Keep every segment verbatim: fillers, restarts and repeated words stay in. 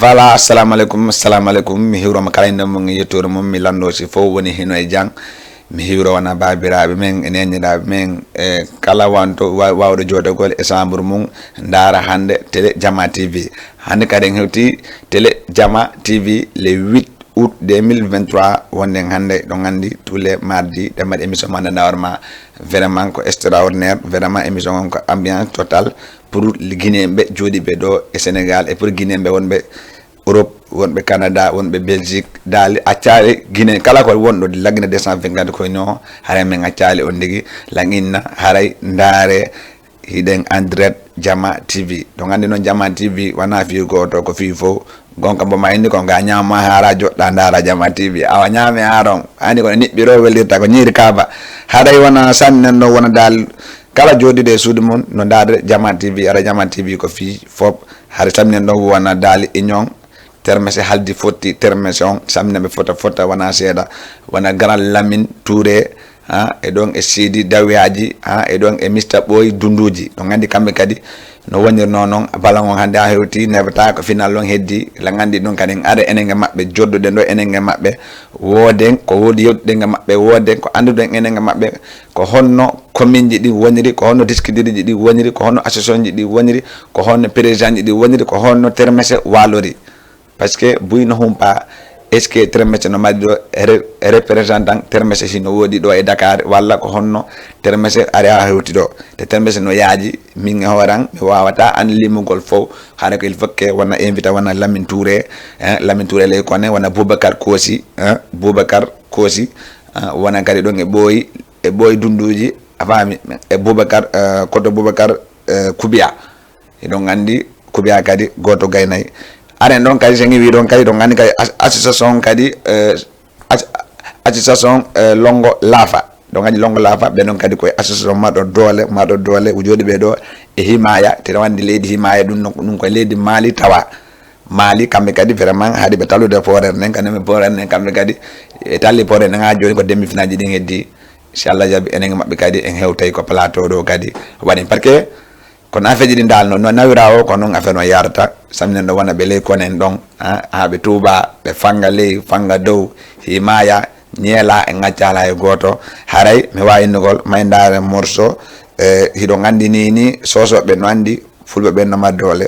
Voilà, assalamu aleykum, assalamu aleykum. Mi hiwroma kala inde mum e yettoore mum, mi lanndo si fof woni hino e jam. Mi hiwro wona baabiraaɓe men, e neeniraaɓe men, e kala wanto-, wa-, waawɗo jootagol e chambre mum, ndaara hannde Télé Jama T V. Hannde kadi en hewti Télé Jama T V le huit août deux mille vingt-trois, wonde en hannde, ɗon anndi, tous les mardis, ɗen mbaɗi émission Manda Nawar Ma. Vraiment ko extraordinaire, vraiment émission on ko ambiance totale pour Guinéen ɓe jooɗiiɓe ɗo e Sénégal et pour Guinéen ɓe wonɓe Europe, wonɓe Canada, wonɓe Belgique, daali accaali Guinée, kala ko wonɗo Lagine deux cent vingt-quatre koyno, haray min accaali on ndigi, Lagine haray ndaare hiɗen en direct Jama T V. Ɗon anndi noon Jama T V wonaa fii gooto, ko fii fof. Gonka mbo ma indi ko nga ñaama haara joɗɗa ndaara Jama T V. Awa ñaame haaron, anndi ko niɓɓiro welirta ko ñiiri kaaba. Haray wona sanni nen ɗon wona daal kala jooɗiiɗo e suudu mum no ndaarde Jama T V, ara Jama T V ko fii fof. Haray sanni nen ɗon wona daal union, termese haldi fotti, termese on, samne ɓe fota fota, wona seeɗa, wona Grand Lamine Touré, ha, e ɗon e Sidi Dawiyaji, ha, e ɗon e Mister Ɓooyi Dunduji. Ɗon anndi kamɓe kadi no wonirno noon, balan on hannde ha hewti, neɓata ko final on heddi, la anndi ɗum kadi en ara enen e maɓɓe, joddoɗen ɗo enen e maɓɓe, wooden ko woodi yewtuɗen e maɓɓe, wooden ko annduɗen enen e maɓɓe, ko honno commune ji ɗi woniri, ko honno district ji ɗi woniri, ko honno association ji ɗi woniri, ko honno président ji ɗi woniri, ko honno termese waalori. Parce que buy no humpa, est-ce que termese no mari ɗo re-, représentant termese hino woodi ɗo e Dakar, walla ko honno termese ari ha hewti ɗo? Te termese no yaaji, min e hooran, mi waawata an limugol fof, hara ko il faut que wona invité, wona Lamine Touré, hein, Lamine Touré ley kone, wona Boubacar Kosi, hein, Boubacar Kosi, hein, wona kadi ɗon e Ɓooyi, e Ɓooyi Dunduji, a faami, e Boubacar, euh, koto Boubacar, euh, Koubiya. Hiɗon anndi Koubiya kadi gooto gaynay. Aren ɗon kadi, so en iwi ɗon kadi, ɗon anndi kadi as-, association kadi, eh, as-, association, eh, Lonngo Laafa. Ɗon anndi Lonngo Laafa, ɓe ɗon kadi koye association marɗo doole, marɗo doole, jooɗiiɓe ɗo e Himaaya. Te ɗon anndi leydi Himaaya, ɗum no, ɗum koye leydi Mali tawa. Mali, kamɓe kadi vraiment haɗi ɓe tallude poorer nden, kadi ɓe poorer nden, kamɓe kadi e talli poorer nden haa jooni ko demi-finale ji ɗin heddi. Si Allah jaɓi, enen e maɓɓe kadi en hewtay ko plateau ɗo kadi waɗen. Parce que kono affaire ji ɗi dal no, no nawira o, ko noon affaire no yarata. Saminen ɗo wona ɓe ley konen ɗon, ha, ha ɓe tuuba, ɓe fanga ley, fanga dow, himaya, ñeela, e ŋaccala e gooto. Haray mi wawi innugol, may ndaare morceau, eh, hiɗo nganndi ni, ni, sosoɓe no anndi, fulɓe ɓen no mari doole.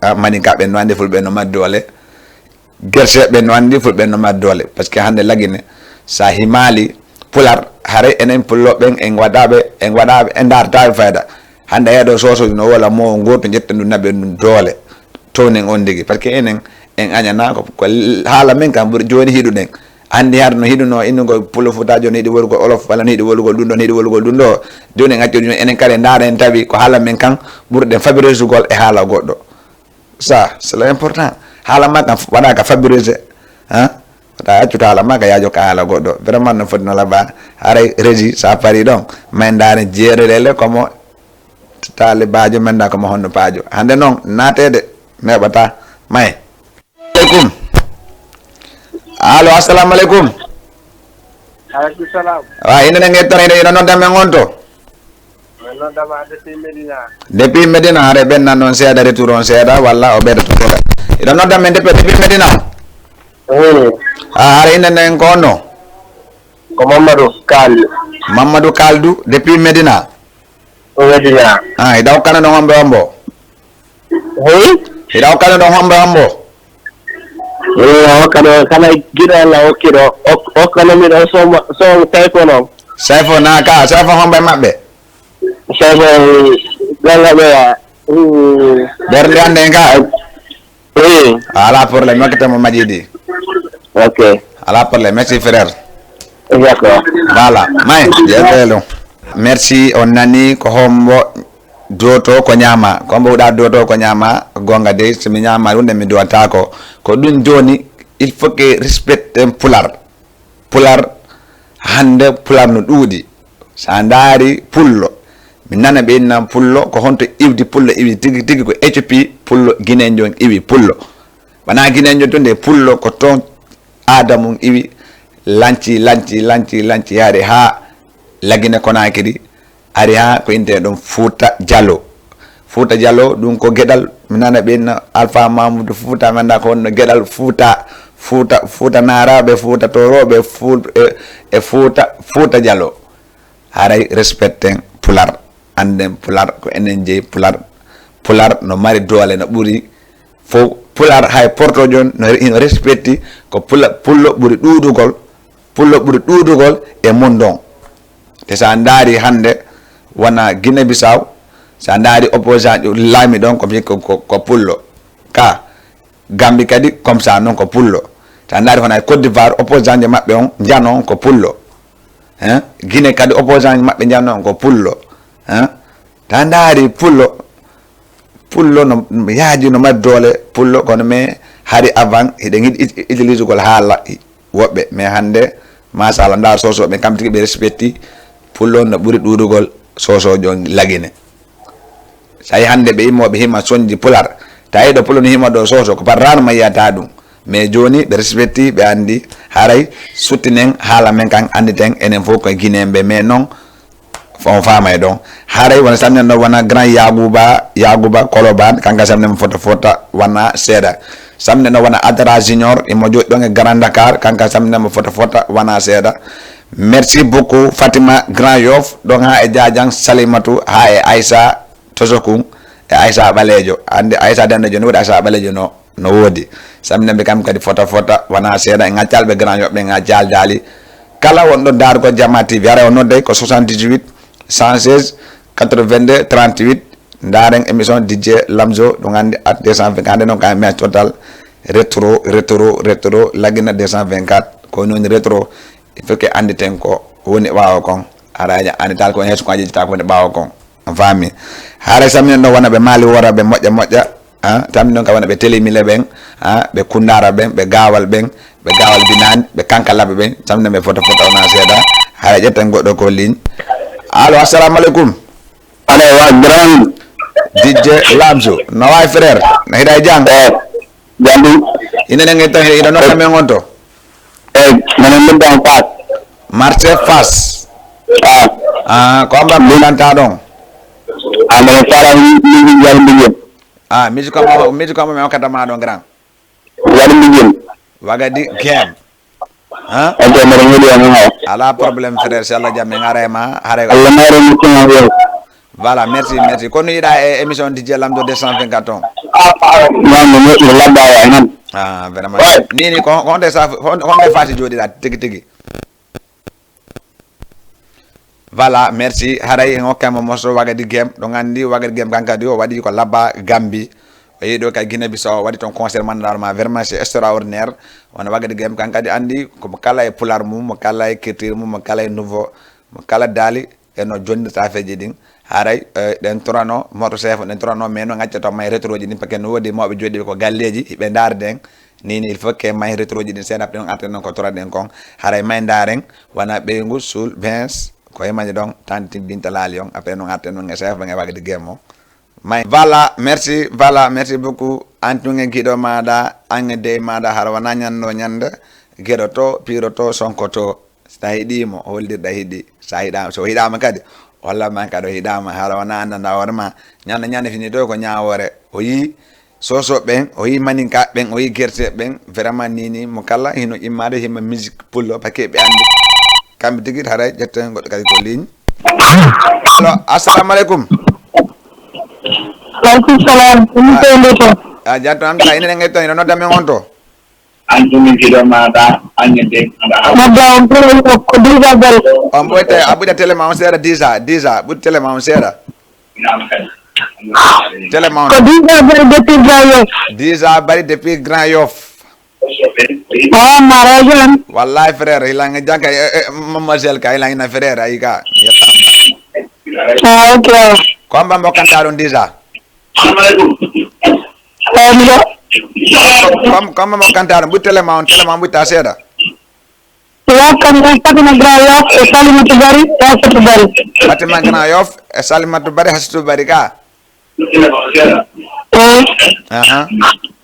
Ah, maninkaɓe no anndi, fulɓe no mari doole. Gerseɓe no anndi, fulɓe no mari doole. Parce que hannde Lagine, sa himaali Pular, haray enen Pullo ɓen en waɗaɓe, en waɗaɓe, en dartaɓe fayda. Hannde heɗo sosoji no wola mo gooto jetta ndu naɓe ɗum doole. Townen on ndigi. Parce que enen, en añana ko, ko haala men kam ɓuri jooni hiɗuɗen. Anndi hara no hiɗuno innugol Pullo Fuuta jooni hiɗi wolugol Olof, walla no hiɗi wolugol ɗum ɗo, no hiɗi wolugol ɗum ɗo. Jooni en accu ɗum, enen kala en ndaara en tawi ko haala men kan ɓurɗen fabrice gol e haala goɗɗo. Ça, c'est important. Haala ma kan waɗa ka fabrice, hein? Wota accu to haala ma ka yaajo ka haala goɗɗo. Vraiment no foti no laba. Haray Régie, sa pari ɗon, may ndaare jeere lele komo taalibaajo, men da komo honno paajo. Hannde noon, naateede neɓata. May. Aleykum. Allo, assalamu aleykum. Aleykum salam. Wa, inde nden e toon, inde, ino nodda men on to? Min nodda ma depuis Medina. Depuis Medina, hare ɓennan noon seeɗa, retour on seeɗa, walla o ɓeyda to seeɗa. Iɗo nodda men depuis, depuis Medina? Oui. Ah, hare inde nden ko honno? Ko Mamadou Kaldu. Mamadou Kaldu, depuis Medina? Ko Medina. Ah, hiɗa hokkano ɗon hombo hombo? Hey? Hiɗa hokkano ɗon hombo hombo? Yo, hokkano kala giɗo Allah hokki ɗo. Ok-, hokkano mi ɗo so, so Sayfo noon. Sayfo na ka, Sayfo hombo e maɓɓe? Sayfo ganga ɓe ya. Hmm. Ɓernde ande en ka? Oui. Ala problème, wakkati mo majidi. Ok. Ala problème, merci frère. D'accord. Voilà, may, jeeɗelo. Merci, on nani ko hombo doto ko ñaama. Ko hombo huɗa doto ko ñaama, gonga dey, so mi ñaama ɗum, nde mi duwata ko. Ko ɗum jooni, il faut que respecten Pular. Pular, hannde Pular no ɗuuɗi. So a ndaari Pullo, mi nana ɓe innan Pullo, ko honto iwdi Pullo iwi tigi tigi, ko Éthiopie Pullo, Guinéen jon iwi Pullo. Wonaa Guinéen jon tun de, Pullo ko toon aada mum iwi, lanci, lanci, lanci, lanci, yaari haa Lagine Konakiri, ari haa ko innetee ɗum Fuuta Jalo. Fuuta Jallo, ɗum ko geɗal. Mi nana ɓe inna Alpha Mamoudou Fuuta, mi annda ko wonno geɗal Fuuta, Fuuta, Fuuta Naaraaɓe, Fuuta Toorooɓe, Fuut-, e, e Fuuta, Fuuta Jallo. Haray respecten Pular, annden Pular, ko enen jeyi Pular. Pular no mari doole, no ɓuri fof. Pular hay porto jon no, hino respecti ko Pula-, Pullo ɓuri ɗuuɗugol, Pullo ɓuri ɗuuɗugol e mum ɗon. Te so a ndaari hannde wona Guinée Bissau, so a ndaari opposant laami ɗon ko, ko, ko, ko Pullo. Ka Gambie kadi comme ça noon ko Pullo. So a ndaari hono e Côte d'Ivoire opposant maɓɓe on njano on ko Pullo. Hein? Guinée kadi opposant maɓɓe njano on ko Pullo. Hein? So a ndaari Pullo, Pullo no yaaji no mari doole, Pullo kono mais hari avant hiɗen yiɗi ut-, utilisugol haala woɓɓe, mais hannde, machallah, ndaar Soosooɓe kam tigi ɓe respecti, Pullo no ɓuri ɗuuɗugol Soosoojo on Lagine. So tawi hannde ɓe immooɓe hima soñji Pular, tawi ɗo Pullo no hima ɗo Sooso, ko par rarement yiyata ɗum. Mais jooni ɓe respecti, ɓe anndi haray suttinen haala men kan, annditen enen fof koye Guinéen ɓe, mais noon on faamay ɗon. Haray wona samnen ɗo wona grand Yagouba, Yagouba Koloban, kanka samnen mo fota fota wona seeɗa. Samnen ɗo wona Adara Junior, imo joɗi ɗon e Grand Dakar, kanka samnen mo fota fota wona seeɗa. Merci beaucoup Fatima Grand Yoff, ɗon ha e Jajang Salimatu, ha e Aissa Tosokun, e Aissa Ɓaleejo. Anndi Aissa Dande jooni woodi Aissa Ɓaleejo no. No woodi. Samnamɓe kam kadi fota fota, wona seeɗa. En accalɓe Grand Yoff ɓe, en accaldaali. Kala wonɗo daargol Jama T V, haray o noddey ko soixante-dix-huit, cent seize, quatre-vingt-deux, trente-huit. Ndaaren émission D J Lamzo, ɗum anndi at deux cent vingt, hannde noon ka M S Total, rétro, rétro, rétro, Lagine deux cent vingt-quatre. Ko noon rétro, il faut que annditen ko woni ɓaawo kon. Haray annditaal ko heen ko annditaal ko woni ɓaawo kon. A faami. Haray samnen ɗo wona ɓe Mali Wora ɓe moƴƴa moƴƴa. Ah, samnen ɗon ka wona ɓe Telemile ɓen, ah, ɓe Kundara ɓen, ɓe Gawal ɓen, ɓe Gawal Binani, ɓe Kankalaɓe ɓen, samnen ɓe fota fota wona seeɗa. Haray ƴetten goɗɗo ko ligne. Allo, assalamu aleykum. Allo, wa grand. D J Lamzo, no wayi frère? No hiɗa e jam? Eh, jam ɗum. Ina nange to, ina nokka men on to? Eh, menen min ɗon Fass. Marché Fass. Ah. Ah, ko amba ko lanta ɗon? Ah, menen Fass min, min, min, yar min. Ah, miji ko mo, miji ko mo mi hokkata ma ɗon grand. Yar min. Wagadi game. Hein? Ok, meren weli on, ha. Ala problème frère, si Allah jam, min ara e ma, hare. Allah mare mi tuma yo. Voilà, merci, merci. Kono yiɗa e émission D J Lamdo deux cent vingt-quatre on? Non, non, non, non, labba ya nan. Ah, vraiment. Ni, ni, ko, ko honde sa, hon-, honde fati joɗiɗa tigi tigi? Voilà, merci. Haray en hokkay mo morceau Wagadi Game. Ɗon anndi Wagadi Game kan kadi o waɗi ko labba Gambi. O yehi ɗo kay Guinée Bissau, o waɗi toon concert man, ndaar ma, vraiment c'est extraordinaire. Wona Wagadi Game kan kadi anndi ko mo kala e pular mum, mo kala e culture mum, mo kala e nouveau, mo kala daali e no jonnirta affaire ji ɗin. Haray, eh, ɗen torano, moto chef, ɗen torano, mais no ngacca to may rétro ji ɗin, parce que no woodi mawɓe joɗiɓe ko galleji, hiɓe ndaarde en. Ni, ni, il faut que may rétro ji ɗin seeɗa, après on arten non ko toraɗen kon. Haray may ndaaren, wona ɓeyngu, suul, bens, ko e mani ɗon, tanti binta laali on, après non arten non e chef, ɓen e Wagadi Game o. May. Voilà, merci, voilà, merci beaucoup. An tun e giɗo maɗa, an e dey maɗa, hara wona ñanndo ñande, geɗoto, piiroto, sonkoto. Si a hiɗiimo, hollirɗa hiɗi. Si a hiɗaama, so hiɗaama kadi, holla ma kadi o hiɗaama, hara wona anndanɗa hoore ma. Ñande, ñande fini to ko ñaawoore. O yii Soso ɓen, o yii Maninka ɓen, o yii Gerte ɓen. Vraiment ni, ni, mo kala hino immaade himma musique pullo, parce que ɓe anndi. Kamɓe tigi haray ƴetten goɗɗo kadi ko ligne. Allo, assalamu aleykum. Waleykum salam. Ɗum ko nde to? A jatto am ka inen en to, ino nodda men on to? An tun e giɗo maɗa, an e dey maɗa. Nodda on ko, ko Disa Bari. On ɓoyte, a ɓuɗa télé ma on seeɗa, Disa, Disa, ɓuɗ télé ma on seeɗa. Télé ma on. Ko Disa Bari depuis Grand Yoff. Disa Bari depuis Grand Yoff. Oh, marajan. Wallahi frère, hilange janka, eh, eh, mademoiselle ka, hilange na frère, ayi ka. Yettamba. Ah, ok. Ko amba mo kanta ɗon Disa? Eh, miɗo. Ko am-, ko amba mo kanta ɗon, ɓuttele ma on, télé ma on ɓutta seeɗa. Wa kam ɗon Fatima Grand Yoff e Salimatu Bari, e Hasatu Bari. Fatima Grand Yoff e Salimatu Bari, Hasatu Bari ka. Eh. Aha.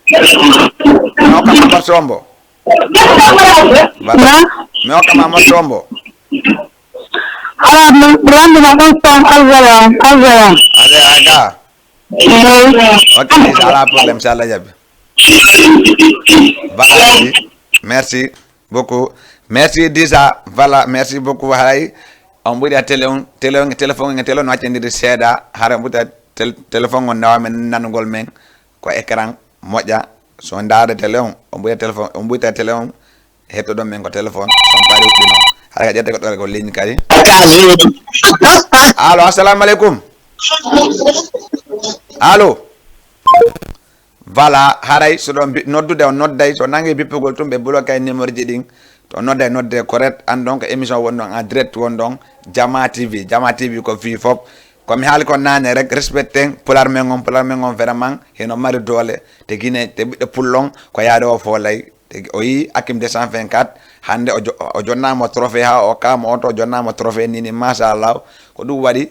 Mi hokka ma morceau ombo. Voilà. Na? Mi hokka ma morceau ombo. Ala, mi, mi lanndina ɗon son Alzaya, Alzaya. Alzaya aga. Ok, Disa, alaa problème, so Allah jaɓi. Voilà, merci. Merci beaucoup. Merci, Disa. Voilà, merci beaucoup. Haray, on ɓuri a télé on, télé on, téléphone on, télé on accandiri seeɗa. Haray on ɓuri a tel-, téléphone on nawa men nanugol men. Ko écran moƴƴa. So ndaare télé on, on ɓuri a téléphone, on ɓuri a télé on. Hettoɗon men ko téléphone, on paari huɓɓino. Hara ka ƴette ko ɗore ko ligne kadi. Allo, assalamu aleykum. Allo. Voilà, haray so ɗon bi-, noddude on nodday, so nangi bippugol tun ɓe bloqué numéro ji ɗin. To nodday nodde correct, an ɗon ko émission won ɗon, en direct won ɗon, Jama T V. Jama T V ko fii fop. Ko mi haali kon naane rek, respecten pular men on, pular men on vraiment hino mari doole. Te Guinée, te ɓiɗɗo pullo on, ko yaade o foolay. Te o yii Hakim deux cent vingt-quatre, hannde o jo-, o jonnaama trophée haa o kaama on to, o jonnaama trophée ni ni, machallah. Ko ɗum waɗi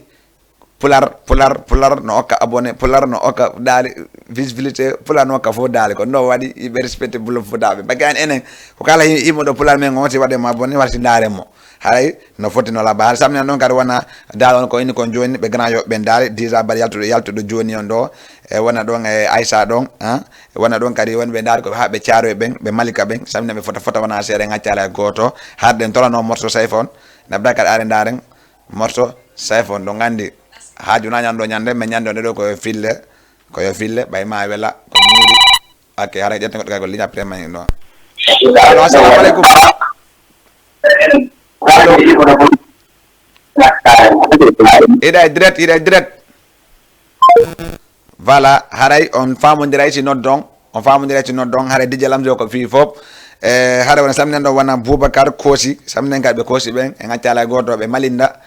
pular, pular, pular no okka abonné, pular no okka daali, visibilité, pular no okka fof daali. Ko ɗum waɗi yimɓe respecté pular fuɗaaɓe. Parce que an enen, ko kala hi-, yimɓe ɗo pular men on, si waɗe mo abonné, walla si ndaare mo. Haray no foti no labba. Haray samni an ɗon kadi wona daal on ko inni kon jooni, ɓe grand yo ɓe ndaari, déjà bari yaltuɗo, yaltuɗo jooni on ɗo. E wona ɗon e Aissa ɗon, hein? E wona ɗon kadi woni ɓe ndaari ko haa ɓe Caaroy ɓen, ɓe Malika ɓen, samni ɓe fota, fota wona seeɗa, en accala e gooto. Harɗen tolano morceau sayfa on. Nabda kadi are ndaaren morceau sayfa on. Ɗo nganndi haaju na ñande ɗo ñande, mais ñande on ɗo ko yo fille, ko yo fille, ɓay ma wela, ko ñiiri. Ok, haray ƴetten goɗɗo kay ko ligne après ma ɗo. Allo, assalamu aleykum. Allo. Iɗa e direct, iɗa e direct. Voilà, haray on faamondiray si noddon, on faamondiray si noddon, haray D J Lamzo ko fii fop. E, haray wona samnen ɗo wona Boubacar Koosi, samnen kay ɓe Koosi ɓen, en accala e gooto ɓe Malinda,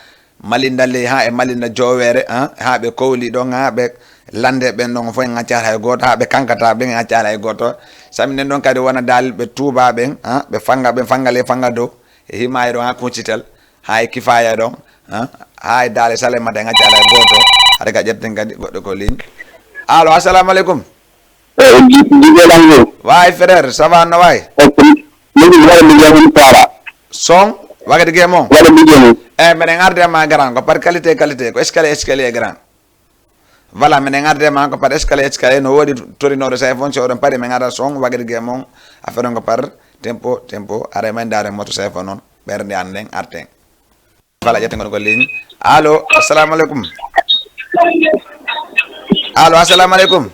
Malinda ley haa e Malinda Jooweere, ha, haa ɓe Kowli ɗon, haa ɓe Lande ɓen ɗon fof en accala hay gooto, haa ɓe Kankata ɓen en accala hay gooto. Samnen ɗon kadi wona dal ɓe Touba ɓen, ha, ɓe Fanga ɓen, Fanga ley, Fanga dow, e Himaye ɗon haa Kuncitel. Hay Kifaya ɗon, ha? Hay Daale Salemata en accala e gooto. Hade ka ƴetten kadi goɗɗo ko ligne. Allo, assalamu aleykum. Eh, Di-, D J Lamzo. Way frère, ça va, no way? Ok. Min mi waɗa liggey mon Fara. Son, wakati ge mon. Waɗa liggey mon. Eh, mbeɗen arde ma grand, ko par qualité, qualité, ko escalier, escalier grand. Voilà, minen arde ma ko par escalier, escalier, no woodi torinooɗo téléphone, so oɗon paari min ara son, wagirge mon, affaire on ko par tempo, tempo, ara men ndaare moto téléphone on, ɓernde an nden arten. Voilà, ƴetten goɗɗo ko ligne. Allo, assalamu aleykum. Allo, assalamu aleykum.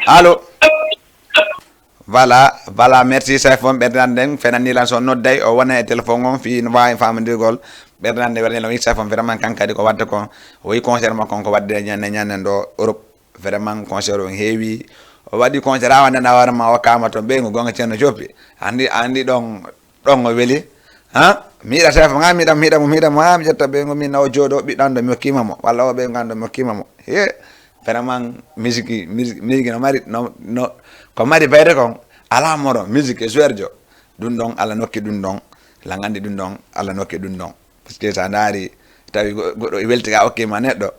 Allo. Voilà, voilà, merci Saifon, ɓerɗe an nden, fenani lan so nodday, o wona e téléphone on, fii no waawi faamondirgol, ɓerɗe an nden, ɓerɗe an wi Saifon, vraiment kan kadi ko watta kon, o wi concert makko on ko waɗde ñande, ñande ɗo Europe, vraiment concert on heewi, o waɗi concert, a wonde na hoore ma o kaama toon, ɓeyngu gonga ceerno Joppi, andi, andi ɗon, ɗon o weli, ha? Mi yiɗa Saifon, ha, mi yiɗa mo, mi yiɗa mo, mi yiɗa mo, ha, mi ƴetta ɓeyngu min na o jooɗo, ɓiɗɗo an ɗo mi hokkima mo, walla o ɓeyngu an ɗo mi hokkima mo, he? Vraiment, musique, musique, musique no mari, no, no, ko mari bayre kon, alaa moro, musique e suerjo. Ɗum ɗon, Allah nokki ɗum ɗon, la nganndi ɗum ɗon, Allah nokki ɗum ɗon. Parce que so a ndaari, tawi go-, goɗɗo e welti ka, okkima neɗɗo.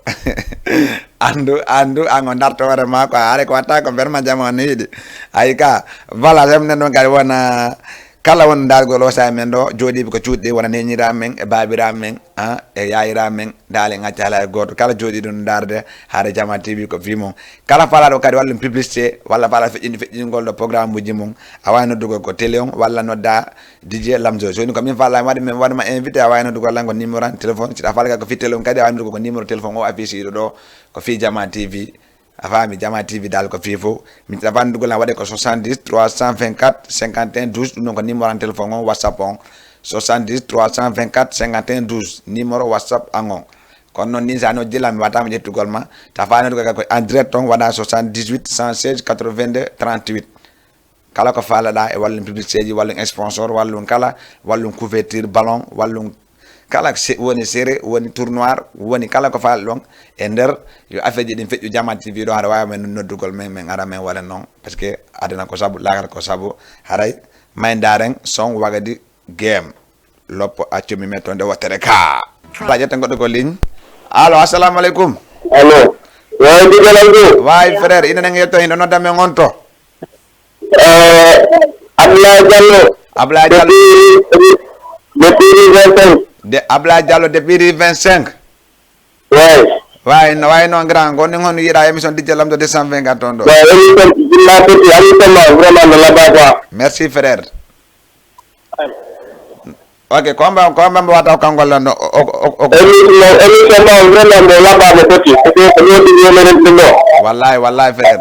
Anndu, anndu, an o darto hoore ma ko, haare ko watta ko vraiment jama on no yiɗi. Ayi ka, voilà, jam nen ɗon kadi wona, kala won dargol o saa'i men ɗo, jooɗiiɓe ko cuuɗi, wona neñiraa men, e baabiraa men, ah, e yaayiraa men, daale en acca hala e gooto. Kala jooɗiiɗo no ndaarde, haare Jama T V ko fii mum. Kala faalaaɗo kadi walla ɗum publicité, walla faalaa feƴƴinde feƴƴingol ɗo programme uji mum, a waawi noddugol ko télé on, walla nodda D J Lamzo. So woni ko min faalaa, mi waɗi, mi waɗi ma invité, a waawi noddugol lan ko numéro an téléphone. Si ɗa faala kadi ko fii télé on kadi, a waawi noddugol ko numéro téléphone o affiché ɗo ɗo, ko fii Jama T V. A faami, Jama T V dal ko fii fof. Min tawa ndugolan waɗe ko soixante-dix trois cent vingt-quatre cinquante et un douze, ɗum ɗon ko numéro an téléphone on, WhatsApp on. Soixante-dix trois cent vingt-quatre cinquante et un douze, numéro WhatsApp an on. Kono noon, nin sa noddi lan, mi wata mo ƴettugol ma. Ta fa noddi ko en direct on, waɗa soixante-dix-huit cent seize quatre-vingt-deux trente-huit. Kala ko faalaɗa e wallum publicité ji, wallum sponsor, wallum kala, wallum couverture ballon, wallum kala se-, woni sere, woni tournoi, woni kala ko faala ɗon e nder, yo affaire ji ɗin feƴƴu Jama T V ɗo, haɗa waawi men noddugol men, men ara men waɗa noon. Parce que aduna ko sabu, laakara ko sabu, haray may ndaaren son wagadi game. Loppo accumi men to nde wottere ka. Ba ƴetten goɗɗo ko ligne. Allo, assalamu aleykum. Allo. Wa aleykum salam. Way frère, ina nanga yetto hino nodda men on to. Eh, Abdoulaye Diallo. Abdoulaye Diallo. Depuis, depuis rue vingt-cinq. De Abdoulaye Diallo depuis rue vingt-cinq. Ouais. Waay no waay noon, grand, ko ni hono yiɗa émission D J Lamdo deux cent vingt-quatre toon ɗo? Bon, émission, illa petit, émission ma vraiment no labba quoi. Merci, frère. Ok, ko mba ko mba wata o kangol lan o o o o. Émission, émission ma vraiment no labba no foti. Parce que ko ɗo ɗi yemeren ɗum ɗo. Wallahi, wallahi, frère.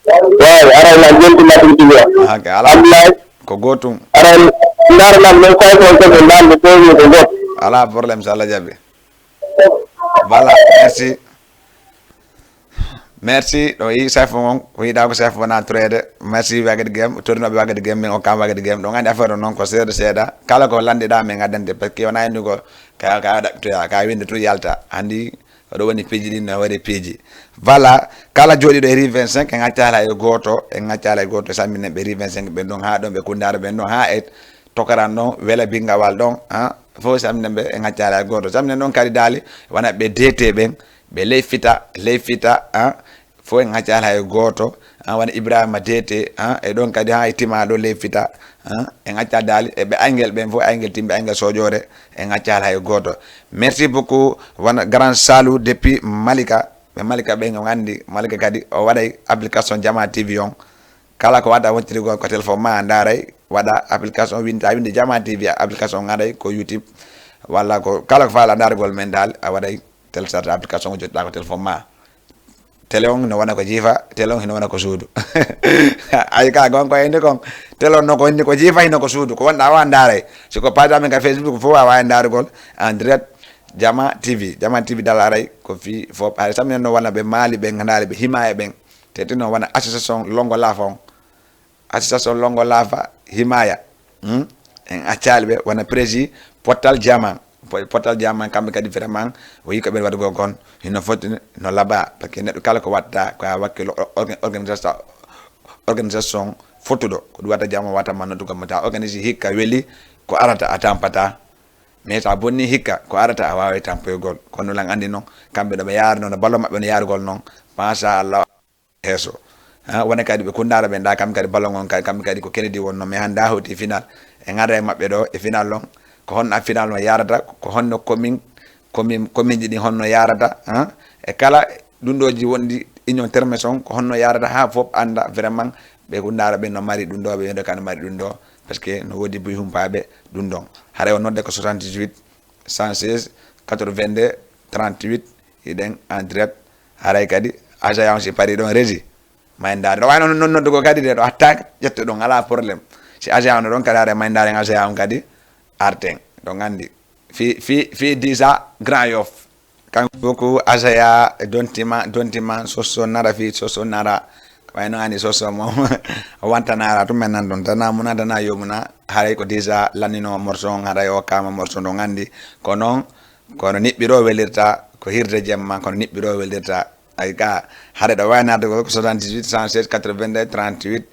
Waaw, aray na jonti ma ɗum ɗum ɗo. Ok, ala. Abdoulaye, Ko gotum. Aray, ndar man non koy ko ko ndar ko ko ko got. Ala problème, so Allah jaɓi. Voilà, merci. Merci. Ɗo yi chef on, ko yiɗa ko chef wona trade. Merci Wagadi Game, torinoɓe Wagadi Game, min o kam Wagadi Game. Ɗo gandi affaire on noon ko seeɗa seeɗa. Kala ko landiɗa min addante, parce que wona andi ko ka ka ɗaɓɓitoya, ka winde tout yalta. Andi oɗo woni piiji ɗin no waɗi piiji. Voilà, kala jooɗiɗo e rue vingt-cinq, en accala e goto, en accala e goto, samminen ɓe rue vingt-cinq ɓen ɗon ha ɗon, ɓe Kundara ɓen ɗon ha e Tokaran ɗon, Wela Bingawal ɗon, ha fof samminen ɓe, en accala e goto. Samminen ɗon kadi daali, wona ɓe D T ɓen, ɓe Ley Fita, Ley Fita, ha fof en accala e goto, ha wona Ibrahima D T, ha e ɗon kadi ha e Tima ɗo Ley Fita, ha en acca daali, e ɓe Angel ɓen fof, Angel Timɓe, Angel Soƴore, en accala e goto. Merci beaucoup, wona Grand Salou depuis Malika, ɓe Malika ɓen on andi, Malika kadi o waɗay application Jama T V on. Kala ko wata wontirgol ko téléphone ma a ndaray, waɗa application, winta winde Jama T V, application ngaɗay ko YouTube, walla ko kala ko faala ndargol men dal, a waɗay télécharge application o jotta ko téléphone ma. Télé on no wona ko jiifa, télé on hino wona ko suudu. Ay ka gon ko indi kon, télé on no ko indi ko jiifa, hino ko suudu, ko wonɗa wa ndaray. Si ko page amen ka Facebook fof wawa e ndargol en direct Jama T V, Jama T V dal aray ko fi fof. Hay samne no wona ɓe Mali ɓen, ndaare ɓe Himaya ɓen. Te tino wona association Longo Lafa on. Association Longo Lafa Himaya. Hmm? En accali ɓe wona prési Pottal Jaman. Po- Pottal Jaman kamɓe kadi vraiment o yi ko ɓen waɗugol kon hino foti no laba, parce que neɗɗo kala ko watta ko a wakkilo orga- organisation organisation fottuɗo ko ɗum watta jama watta ma noddugol mo ta organise hikka weli ko arata a tampata. Mais sa bonni hikka ko arata a wawi tampoygol, kono lan andi noon kamɓe ɗo ɓe yarno no ballo maɓɓe no yarugol noon. Machallah. Heeso. Ha wona kadi ɓe kundara ɓe nda kamɓe kadi ballon on kadi kamɓe kadi ko kennedi wonno mais hannde ha hewti final e ngara e maɓɓe ɗo e final on. Ko honno a final no yarata, ko honno commune commune commune ji ɗin honno yarata, ha e kala ɗum ɗo ji wonɗi union termes on ko honno yarata ha fof anda vraiment ɓe kundara ɓe no mari ɗum ɗo ɓe ɓe ɗo kano mari ɗum ɗo. Parce que no wodi buy humpaɓe ɗum ɗon. Haray o nodde ko soixante-dix-huit cent seize quatre-vingt-deux trente-huit. Hiɗen en direct. Haray kadi agent on si pari ɗon régie ma en ndaari ɗo wayno non noddugo kadi de ɗo hatta ƴetto ɗon ala problème. Si agent on ɗon kadi haray ma en ndaari agent on kadi arten ɗon andi fi fi fi disa grand yoff. Kanko beaucoup agent e dontima dontima sosso nara fi sosso nara. Wayno ani sosso mo wanta nara tum men nan ɗon tana muna tana yomuna. Haray ko déjà lannino morceau on haray o kama morceau ɗon andi ko non. Kono niɓɓiro welirta ko hirde jemma kono niɓɓiro welirta. Ay ka hare ɗo wawi nardugol ko soixante-dix-huit cent seize quatre-vingt-deux trente-huit.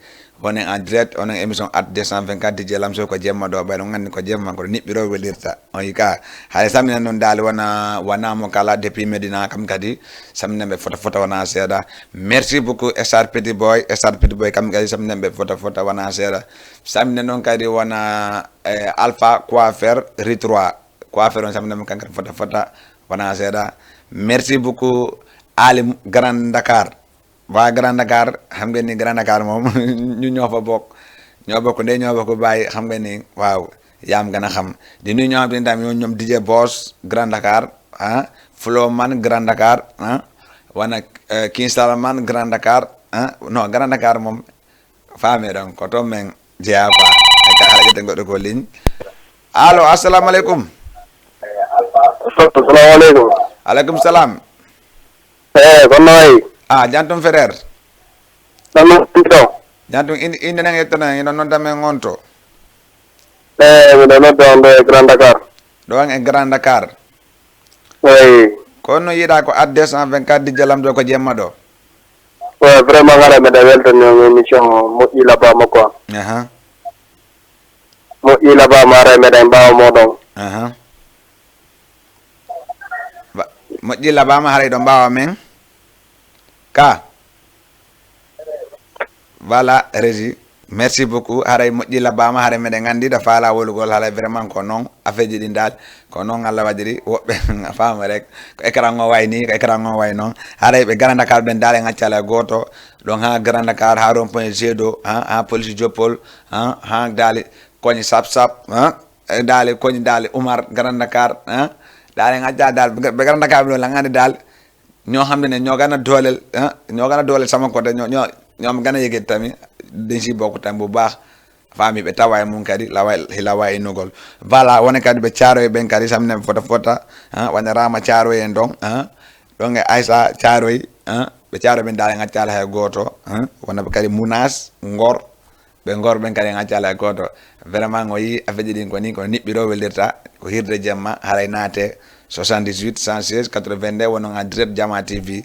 Wonen en direct onon émission at deux cent vingt-quatre D J Lamso ko jemma ɗo ɓayno gandi ko jemma kono niɓɓiro welirta. On yi ka hare samina noon dali wona wona mo kala depuis Medina kam kadi samina ɓe fota fota wona seeɗa. Merci beaucoup star petit boy star petit boy kam kadi samina ɓe fota fota wona seeɗa. Samina noon kadi wona eh, alpha coiffeur ritroit. Ko affaire on samnama kankata fota fota wona seeɗa. Merci beaucoup ali grand dakar. Wa grand dakar hamgeni grand dakar moom ñu ñoofa bokk. Ñoo bokk ndey ñoo bokk bàyyi xam nga ni waaw. Yaam gën a xam di nuyu ñoo xam te ni tam ñoo ñoom DJ Boss grand dakar. Ah flow man grand dakar ah. Wana king salaman grand dakar ah. Non grand dakar moom. Faami ɗon ko toon men jeyaa quoi. E ka haala ƴette goɗɗo ko ligne. Allo assalamu aleykum. Assalamu aleykum. Aleykum salam. Eyi kono wayi? A jantum frère. Ɗanno to? Jantum inde nen yettana ino nodda men on to? Eyi miɗo nodda on ɗo e Grand Dakar. Ɗo an e Grand Dakar. Eyi. Ko honno yiɗa ko at deux cent vingt-quatre dijja lamdo ko jemma ɗo? Eyi vraiment hara mbeɗa weltani on émission moƴƴi labama quoi. Moƴƴi labama hara mbeɗa e mbawa moɗon. Moƴƴi labama haray ɗo mbawa men ka. Voilà régie. Merci beaucoup. Haray moƴƴi labbaama, haray meɗen anndi da faala wolugol, haray vraiment ko noon affaire ji ɗin dal, ko noon Allah waɗiri, woɓɓe faama rek, ko écran o way ni, ko écran o way noon. Haray ɓe Grand Dakar ɓen dal en accala e gooto, ɗon ha Grand Dakar, ha rond point Jet d'eau, ha, ha police Jopol, ha, ha dali koñi Sap Sap, ha, e dali koñi dali Umar Grand Dakar, ha, dali en acca dal, ɓe Grand Dakar ɓe ɗo langani dal, ñoo xam ne ne ñoo gën a dooleel, ah, ñoo gën a dooleel sama côté, ñoo, ñoo, ñoo am gën a yëge tamit, dañ si bokk tam bu baax. Famille ɓe tawa e mum kadi, lawa, lawa e nugol. Voilà, wone kadi ɓe Caaroy ɓen kadi, samne fota fota, ah, wona Rama Caaroy en ɗon, ah, ɗon e Aïssa Caaroy, ah, ɓe Caaroy ɓen daal en accala hay gooto, ah, wona ɓe kadi Mounas, Ngor, ɓe Ngor ɓen kadi en accala hay gooto. Vraiment, o yii affaire ji ɗin ko ni, ko niɓɓiro welirta, ko hirde jemma, haray naate soixante-dix-huit, cent seize, quatre-vingt-deux, wonon en direct Jama T V.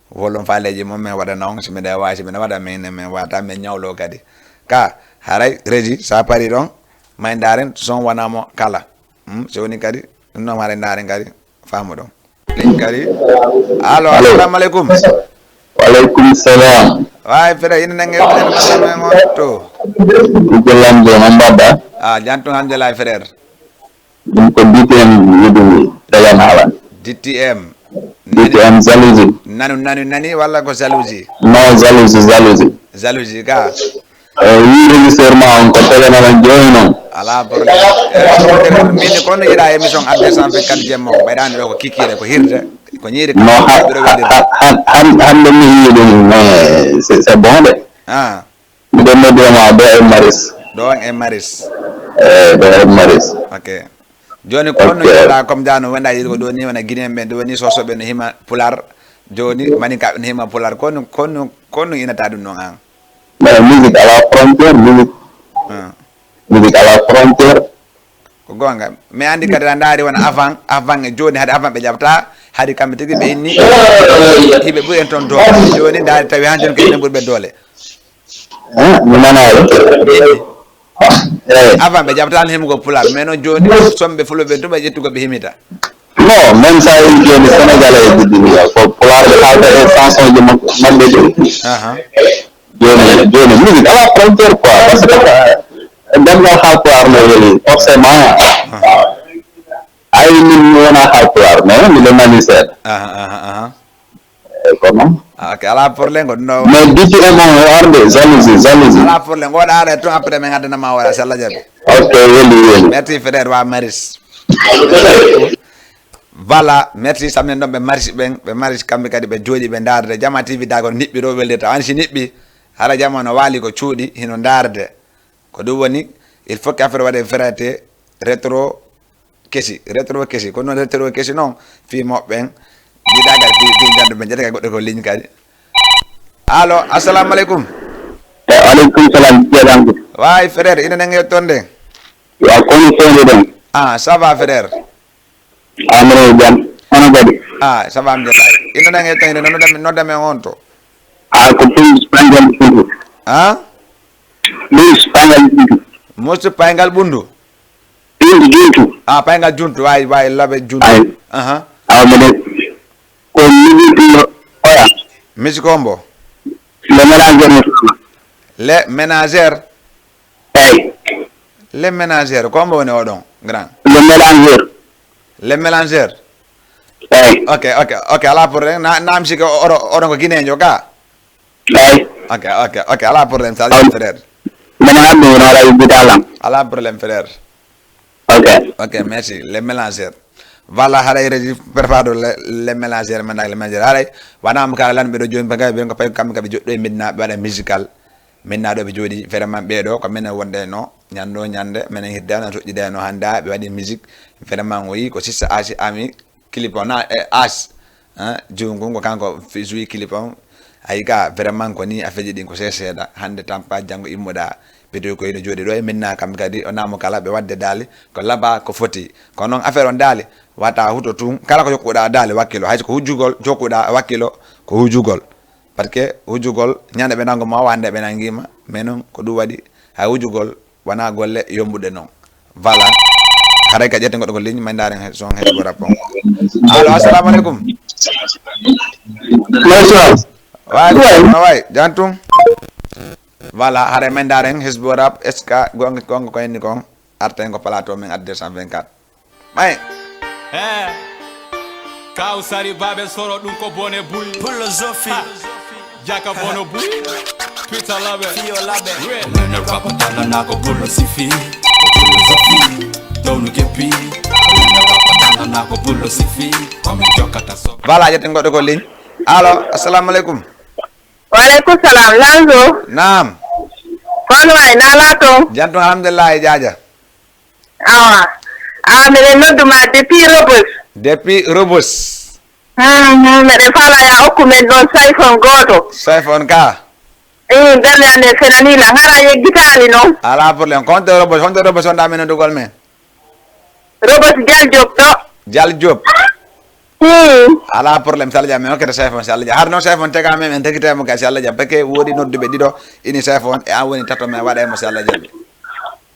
Wolon faaleeji mon, min waɗana on, si miɗa waawi, si miɗa waɗa, min, min wata, min ñawlo kadi. Ka, haray, Régie, sa pari ɗon, may ndaaren, son wona mo kala. Hmm, so woni kadi, ɗum noon haray ndaaren kadi, faamu ɗon. Ɗin kadi. Allo, allo. Assalamu aleykum. Wa aleykum salam. Waay, frère, ina nange, ina nange, on to. Ɓiɓɓe lamɓe, no mbaɗɗa? Ah, jantum, alhamdulillah, frère. Ɗum ko D T M yiɗumi dagan haala. D T M. D T M jalousie. Nanu, nanu, nani, walla ko jalousie? Non, jalousie, jalousie. Jalousie, ka. Eh, wi régisseur ma on ko télé nana jooni noon. Ala problème. Eh, min ko no yiɗa émission adde cent vingt-quatre jemma o, ɓeyɗani ɗo ko kikiire, ko hirde, ko ñiiri. Non, han, han, han, hannde mi yii ɗum, mais c'est, c'est bon de. Ah. Miɗo noddi ma ɗo e Maris. Ɗo e Maris. Eh, ɗo e Maris. Ok. Jooni ko honno, ok, yiɗɗa comme jano wonɗa yiɗi ko ɗo ni wona Guinéen ɓen, ɗo ni Sosoɓe no hima Pulaar. Jooni Maninka no hima Pulaar. Kono, kono, kono inata ɗum noon an? Mais musique à la frontière, musique. Ah. Musique à la frontière. Ko goonga. Mi anndi kadi a ndaari wona avant, avant e jooni, hade avant ɓe jaɓta, hade kamɓe tigi ɓe inni, hiɓe ɓuri en toon doole. Jooni ndaari tawi han jooni ko enen ɓuri ɓe doole. Eh, mi nanaali. Ɓe inni. Eh. Avant ɓe jaɓtaano hemgol Pulaar, mais noon jooni, somɓe Fulɓe ɓe tuma ƴettugo ɓe himita. Non, même ça, en jooni Sénégalais e Guinée, ko Pulaar ɓe haalta e chanson ji maɓɓe ɗi. Aha. Jooni, jooni, musique à la frontière, quoi, parce que, euh, ɗemngal Haalpulaar no weli, forcément. Aha. Ay, min mi wona Haalpulaar, mais miɗo nani seeɗa. Aha, aha, aha. Eh, ko noon. Ah, ok, alaa problème, ko ɗum ɗo. Mais D T M o arde, jalousie, jalousie. Alaa problème, ngoɗa ara toon, après min addana ma wala, si Allah jaɓi. Ok, weli, weli. Merci, frère, wa Maris. Voilà, merci, samnen ɗon ɓe Maris ɓen, ɓe Maris kamɓe kadi ɓe jooɗi ɓe ndaarde. Jama T V daago niɓɓi ɗo welirta. An si niɓɓi, hara jama no waali ko cuuɗi, hino ndaarde. Ko ɗum woni, il faut que affaire waɗe variété rétro kesi, rétro kesi. Ko noon rétro kesi noon, fii moɓɓe en, jiidagal fii, fii janndu ɓe jetta goɗɗo ko ligne kadi. Allo, assalamu aleykum. Wa aleykum salam, ceeɗanke. Waay, frère, ina nange yettonde? Wa kono seeɗa ɗon. Ah, ça va, frère? Amre jam. Hono kadi? Ah, ça va, alhamdulillah. Ina nange yettonde, no nodda men, nodda men on to? Ah, ko Prince Pangal Bundu. Ah? Prince Pangal Bundu. Musu Pangal Bundu? Juntu, Juntu. Ah, Pangal Juntu, waay, waay, laɓe Juntu. Ay. Aha. Awa mbiɗa ko musique no oya. Musique hombo? Le Ménageur no fama. Le Ménageur? Eyi. Le Ménageur, ko hombo woni oɗon, grand? Le Ménageur. Le Ménageur? Eyi. Ok, ok, ok, alaa problème. Na, naam sike o-, oɗo-, oɗon ko Guinéen jo ka? Eyi. Ok, ok, ok, alaa problème, ça, frère. Mbiɗa anndi wona alaa yubbude alam. Alaa problème, frère. Ok. Ok, merci. Les mélangeurs. Voilà, haray redi préparé le, les mélangeurs, maintenant les mélangeurs. Haray, wona mo kala lan ɓe ɗo jooni, bagay ɓe ko pay kamɓe kamɓe joɗɗo e Medina, ɓe waɗa musical. Medina ɗo ɓe jooɗi, vraiment ɓe ɗo, ko minen wonde no, ñande o ñande, minen hirde no toƴƴide no hannde, ɓe waɗi musique, vraiment o yi ko sista Asi ami, clip o na, e As, hein, juungu ngu kanko fi-, joué clip on. Ayi ka, vraiment ko ni affaire ji ɗin ko seeɗa seeɗa. Hannde tampa, janngo immuɗa, pito ko ina jooɗi ɗo e minna kam kadi, o naamo kala ɓe waɗde daali, ko laba, ko foti. Kono noon affaire on daali, wata huto tun, kala ko jokkuɗa daali wakkilo, hay so ko hujjugol jokkuɗa wakkilo, ko hujjugol. Parce que hujjugol, ñande ɓe nango ma, wande ɓe nangima, mais noon ko ɗum waɗi, hay hujjugol, wona golle yombuɗe noon. Voilà. Haray ka ƴetten goɗɗo ko ligne, may ndaaren he-, son heɗo rapport. Allo, assalamu aleykum. Bonsoir. Wa aleykum salam, waay, jan tum? Voilà, haray men ndaaren Hizbu Rap, est-ce que gonga, gonga ko enni kon? Arten ko plateau men at deux cent vingt-quatre. May. Eh, kaw sari babe soro ɗum ko bone buy. Pullo zofi. Jaka bono buy. Pita labe. Fiyo labe. Mene rapa tana na ko pullo sifi. Ko pullo zofi. Donu kepi. Mene rapa tana na ko pullo sifi. Ko mi jokata so. Voilà, ƴetten goɗɗo ko ligne. Allo, assalamu aleykum. Waleykum salam, Lanzo. Naam. Kono way nala ton. Jantum alhamdulillahi jaaja. Awa. Awa, miɗen noddu ma depuis Rebus. Depuis Rebus. Mhm, miɗen fala ya okku men ɗon sayfon gooto. Sayfon ka. Ii, belle ande fenani la hara yeggitaali non. Ala problème. Konto Rebus, honto Rebus wonda men noddugol men? Robert Jal Diop ɗo. Jal Diop. Hmm. Ala problème, si Allah jaɓi, mi hokkete sayfon, si Allah jaɓi. Har noon sayfon tega men, en tegitay mo kay, si Allah jaɓi. Parce que woodi nodduɓe ɗiɗo, ini sayfon, e an woni tato, mi waɗay mo, si Allah jaɓi.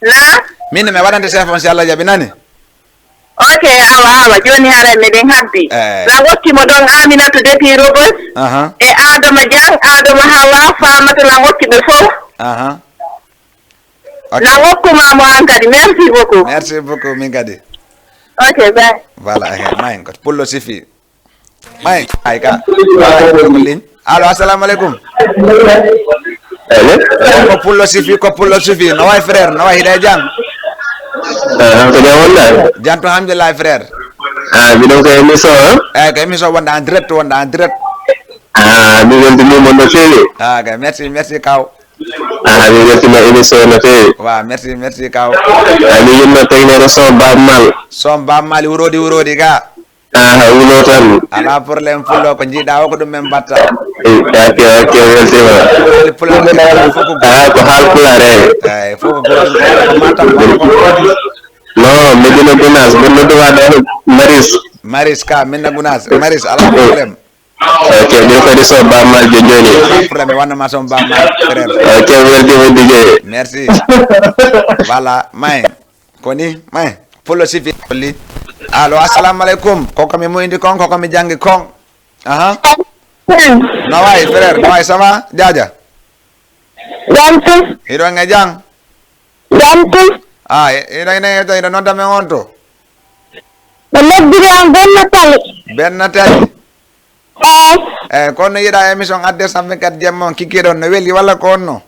Na? Min, mi waɗante sayfon, si Allah jaɓi, nani? Ok, awa, awa, jooni haray meɗen habbi. Eh. La wokki mo ɗon Aminata depuis Robert. Aha, E Adama Diang, Adama Hawa, Famata la wokki ɓe fof. aha. Ok. Na wokkuma mo an kadi. Merci beaucoup. Merci beaucoup, min kadi. Ok, bye. Voilà, eh, mayin ko pullo sifi. Mayin, ay ka. Ligne. Allo, assalamu aleykum. Allo? Ko pullo sifi, ko pullo sifi. No way frère, no way hiɗa e jam? Ah, ko jam wonɗa? Janto alhamdulillah frère. Ah, miɗon ko émission, hein? Eyyi, ko émission wonɗa en direct, wonɗa en direct. Ah, mi weltini mon no feewi. Ah, kay, merci, merci kaw. Ah, mi weltima émission no feewi. Wa, merci, merci kaw. Ah, mi yinno tagnere son Bab Mal. Son Bab Mali wurodi wurodi ga. Ah, wulo tan. Ala problème pullo ko jiiɗa o ko ɗum men mbatta. Ok, ok, weltima. Mali pullo ko fof ko Ah, ko haal pulaar, eyyi. Eyyi, fof ko gotum ko matam ko. Non, Medina Gounass, ɓe nodduma ɗo Maris. Maris ka, minna Gounass. Maris, ala problème. Ok, min kadi son Bab Mal jo joni. Ala problème, wannama son Bab Mal, frère. Ok, weltima D J. Merci. Voilà, may. Ko ni, may. Pullo sifi. Allo, assalamu aleykum. Koko mi muyndi kon, koko mi jangi kon. Aha. No way, frère, no way, ça va? Jaaja. Jam tum, Hiɗon e jam? jam tum. Ah, hiɗon, hiɗon, hiɗon nodda men on to? Ɓe noddiri on Benno Tali. Benno Tali. Eyyi. Eyyi, kono yiɗa émission at deux cent vingt-quatre jemma on kikkiɗon no weli walla ko onno?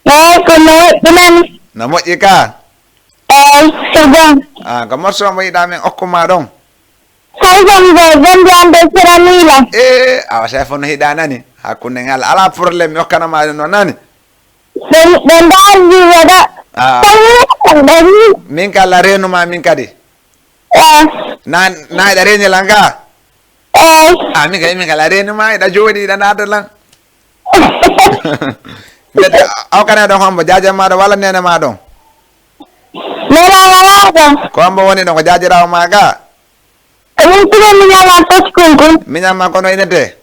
Eyyi, ko no woɗɗi nani. No moƴƴi ka? Eyyi, ko jam. Ah, ko morceau mo yiɗa men okkuma ɗon? Sayfon ɓe bonde ande ceranila. E awa, sayfon no hiɗa nani? Hakkunde ngal ala problème, mi okkana ma ɗum noon nani. Ɓe ɓe ndaari wiwoɗo. Ah. Tawi ɓe wi. Min ka la reenuma min kadi. Eyyi. Na na hiɗa reeni lan ka? Eyyi. Ah, min kadi min kala reenuma hiɗa jooɗi hiɗa naata lan. Mbete aw kana ɗon hombo jaaja maɗo walla nene ma ɗon? Nena wala ɗo. Ko hombo woni ɗon, ko jaajirawo ma ga? Ko min tigi miñalan foti kunkun. Miñan ma kono inete?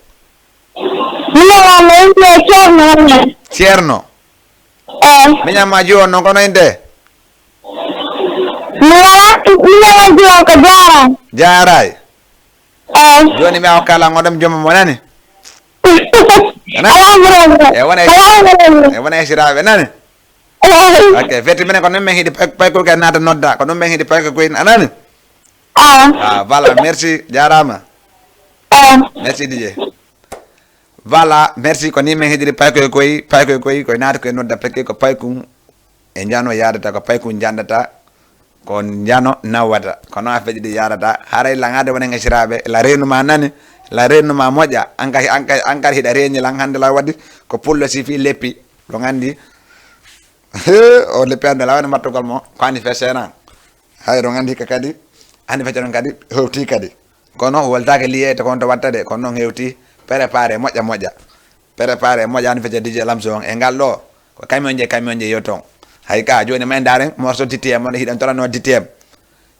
Miñalan no inne ceerno wonne. Ceerno. Eyyi. Miñan ma jiwon noon kono inte? Mi wala miñalan jiwon ko jaaran. Jaaray. Eyyi. Joni mi awa kala ngoɗom jomo mo nani? Ala problème. E wona Ala problème. E wona esiraɓe nani? Eyyi. Ok, feti minen ko ɗum men hiɗi payko koy naata nodda, ko ɗum men hiɗi payko koy a nani? Ah. Ah, voilà, merci, jarama. Ah. Merci D J. Voilà, merci, ko ni men hiɗiri payko koy, payko koy, koy naata koy nodda peke ko paykun e jano yadata, ko paykun jandata, ko jano nawata. Ko noon affaire ɗi yadata. Haray la ngade wonen esiraɓe, la renuma nani, la renuma moƴƴa. Ankay ankay ankay hiɗa reñi lan hande la waɗi ko pullo sifi leppi. Ɗo gandi. He, o leppi hande la wani mattugol mo ko ani fe senan. Hay ɗo gandi ka kadi ani fe senan kadi hewti kadi. Kono weltake liyede ko on to watta de, kono noon hewti. Préparé moƴƴa moƴƴa. Préparé moƴƴa ani fe D J Lamso on e ngal ɗo. Ko camion je camion je yo ton. Hay ka joni ma en daren morceau D T M on hiɗan torano D T M.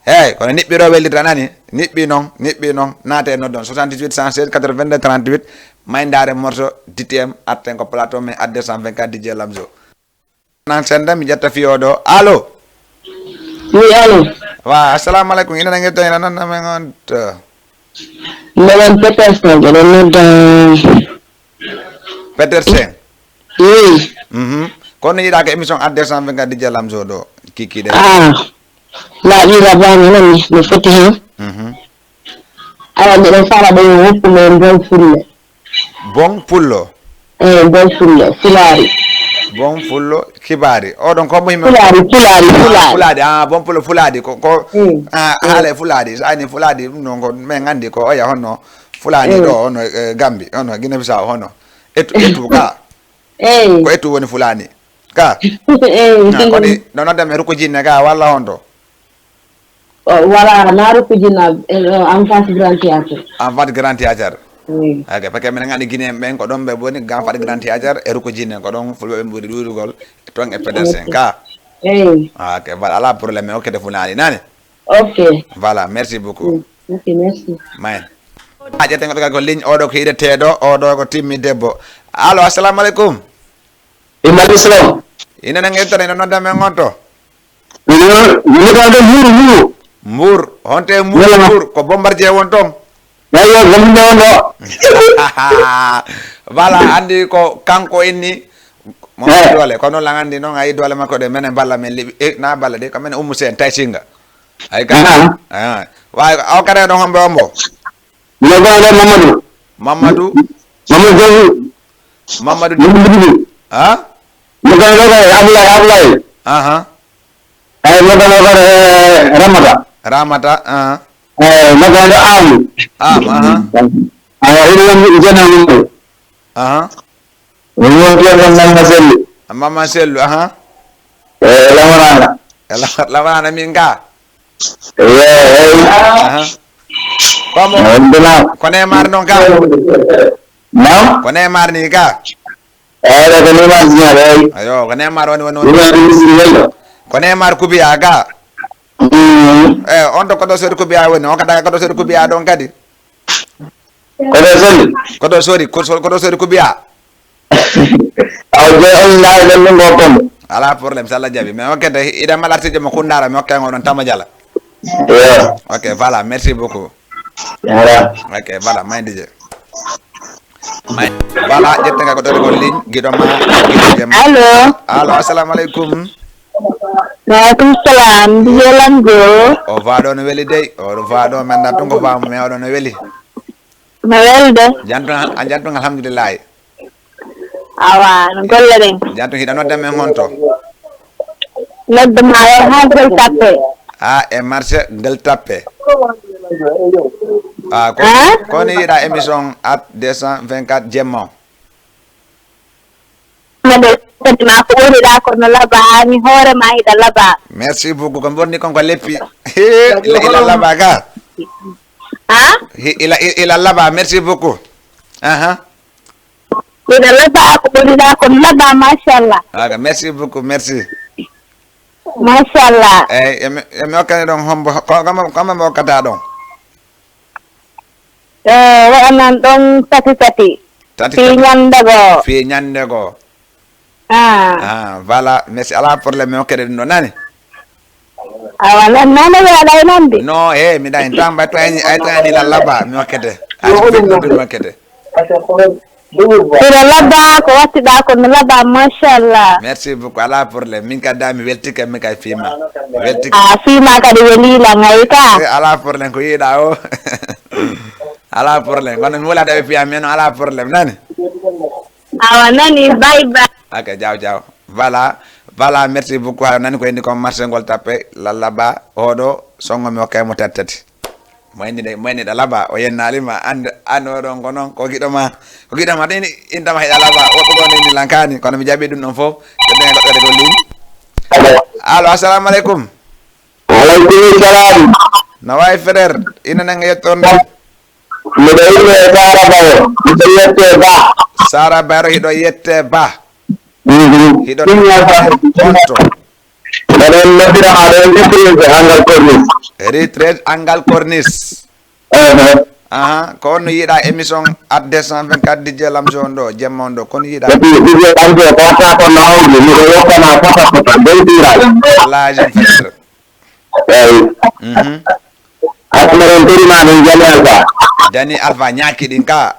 Hey, kono niɓɓiro wellita nani? Niɓɓi noon, niɓɓi noon. Naate noddon soixante-dix-huit cent seize quatre-vingt-deux trente-huit. May ndaare morceau D T M arten ko plateau men at deux cent vingt-quatre D J Lamzo. Nan senda mi ƴetta fiyo ɗo. Allo? Oui, allo. Wa, assalamu aleykum. Ina nangi to ina nan men on to. Mbeɗen Petersen, mbeɗen nodda. Petersen. Oui. Mhm. Kono yiɗa ko émission at deux cent vingt-quatre D J Lamzo ɗo, kikiɗe. Ah, laaɓi rabani noon mi foti heen. Mhm. Awa, mbiɗen fala ɗo yo woppu men bon fulle. Bon pullo. Eyi, bon fulle, fulaari. Bon pullo, kibaari. Oɗon ko mo himɓe. Fulaari, fulaari, fulaari. Fulaadi, ah, bon pullo, fulaadi. Ko, ko, Mm. ah, haala e fulaadi. So ani fulaadi, ɗum noon ko men nganndi ko oya hono fulaani ɗo, hono, eh, Gambi, hono Guinée Bissau, hono. Etu, etu ka. Eyi. Ko etu woni fulaani. Ka. Eyi. Ah, koni, ɗo nodda men Ruku Jinne ka, walla honto? O, voilà, na Ruku Jinne, eh, en face Grand Théâtre. En face Grand Théâtre. Oui. Ok, parce que minen nganndi Guinée ɓen ko ɗon ɓe woni, en face Grand Théâtre, e Ruku Jinne ko ɗon fulɓe ɓe ɓuri ɗuuɗugol, toon e Petersen ka. Eyi. Ah, ok, voilà, ala problème, okkete fulaani, nani? Ok. Voilà, merci beaucoup. Mm. Ok, merci. Mayen. A ƴetten ko ɗo ko ligne, oɗo ko hiɗeteɗo, oɗo ko timmi debbo. Allo, assalamu aleykum. Imam Islam. Ina nan yettere, ina nodda men on to. Mbour, Mbour. Mbour, honte Mbour, Mbour, ko Bombardier won ton. Eyyo, Bombardier won ɗo. Voilà, andi ko kanko inni. Mo doole, kono langandi non ay doole makko de menen balla men libi, eh, na balla de, ko menen ummu sen taysinga. Ay ka. Ah. Wa o kare don hombe ombo. Mbour, Mamadou. Mamadou. Mamadou Diagne. Mamadou. Mamadou Diagne. Ha? Mbour, Ablaye, Ablaye. Aha. Ay, Mbour, Ramata. Ramata, aha. Ay, Mbour, Amadou. Am, aha. Ay, Ibrahim Diagne. Aha. Woni won ɗon Mama Sellu. Mama Sellu, aha. Eh, Lamarana. Lamarana min ka. Eyi, eyi. Aha. Komo. Ko Neymar non ka. Nam? Ko Neymar ni ka. Eyi, ko Neymar ni ka, eyi. Ayo, ko Neymar woni woni. Neymar ni ka. Ko Neymar kubiya ka. Mm. Eh, on to ko do sori kubiya woni, on ka daga ko do sori kubiya don kadi. Koɗo sori. Koɗo sori, koɗo sori kubiya. Aw je on na ɗon ɗum gokkon. Ala problème, so Allah jaɓi. Mais okkete, iɗen mala artiijo mo kundara, mi okkay ngoɗon tama jala. Yo. Ok, voilà, merci beaucoup. Voilà. Ok, voilà, mayndi je. May, voilà, ƴetten ka ko ɗo ko ligne, giɗo ma, giɗo je ma. Allo. Allo, assalamu aleykum. Wa aleykum salam, D J Lamzo. O va ɗo no weli dey, o va ɗo men na tungo va, mais oɗo no weli. No welde. Jantu, a jantu alhamdulillahi. Awa, no golle ɗen. Jantu hiɗa nodda men honto. Nodda ma yo ha Gueule Tapée. Ah, e marché Gueule Tapée. Ah, ko, Ah? Ko ni yiɗa émission at deux cent vingt-quatre jemma o. Mande ma ko woniɗa ko no laba, ani hoore ma hiɗa laba. Merci beaucoup. Ko mbonni kon ko leppi. He, ila, ila laba ka. Ha? He, ila, ila laba. Merci beaucoup. Aha. Hiɗa laba, ko woniɗa ko no laba, machallah. Aga, merci beaucoup. Merci. Machallah. Eh, emi, emi okkani ɗon hombo, ko, ko, ko, ko mi okkata ɗon. Eh, waɗanan ɗon tati tati. Tati Fii tati. Ñande goo. Fii ñande goo. Ah. Ah, voilà, merci. Ala problème, mi okkete ɗum ɗo nani. Awa, nan, nan, nan, waɗa e nande. No, eh, mi ɗa en tan, bay to ani, ay to ani la laba, mi okkete. Ay to ani mi okkete. Hiɗa laba, ko wattiɗa ko no laba, machallah. Merci beaucoup, ala problème. Min kadi mi weltike, mi kay fiima. Weltike. Ah, fiima kadi welila ngay ka. Eh, ala problème, ko yiɗa o. Ala problème. Kono mi wala ɗaɓe fiya, mi no ala problème, nani. Awa nani, bye bye. Ok, jaw, jaw. Voilà, voilà, merci beaucoup. Haɗa nani ko indi ko marché ngol tappe, lallaba, oɗo, songo mi okkay mo tati tati. Mo indi de, mo indi da laba, o yennali ma, and, an oɗon ko non, ko giɗo ma, ko giɗo ma, ɗin, inda ma heɗa laba, woɓɓe ko indi lankani, kono mi jaɓi ɗum ɗon fof, ko ɗen ko ɗen ko ligne. Allo, assalamu aleykum. Aleykum salam. No wayi frère, ina nanga yettonde. Miɗo wiye Sara Bayo, miɗo yette Ba. Sara Bayro, hiɗo yette Ba. Mhm. Hiɗo honto. Mbeɗen noddira ma ɗo Ritrese Angal Corniche. Ritrese Angal Corniche. Ehe. Aha, ko on no yiɗa émission at deux cent vingt-quatre D J Lamzo on ɗo, jemma on ɗo, kono yiɗa. Eti D J Lamzo, ko wata ko nawde, miɗo yokkana fota fota, beltira. Wallahi, je frère. Eyi. Mhm. Hade mbiɗen tori ma ɗum Jani Alpha. Jani Alpha ñaaki ɗin ka.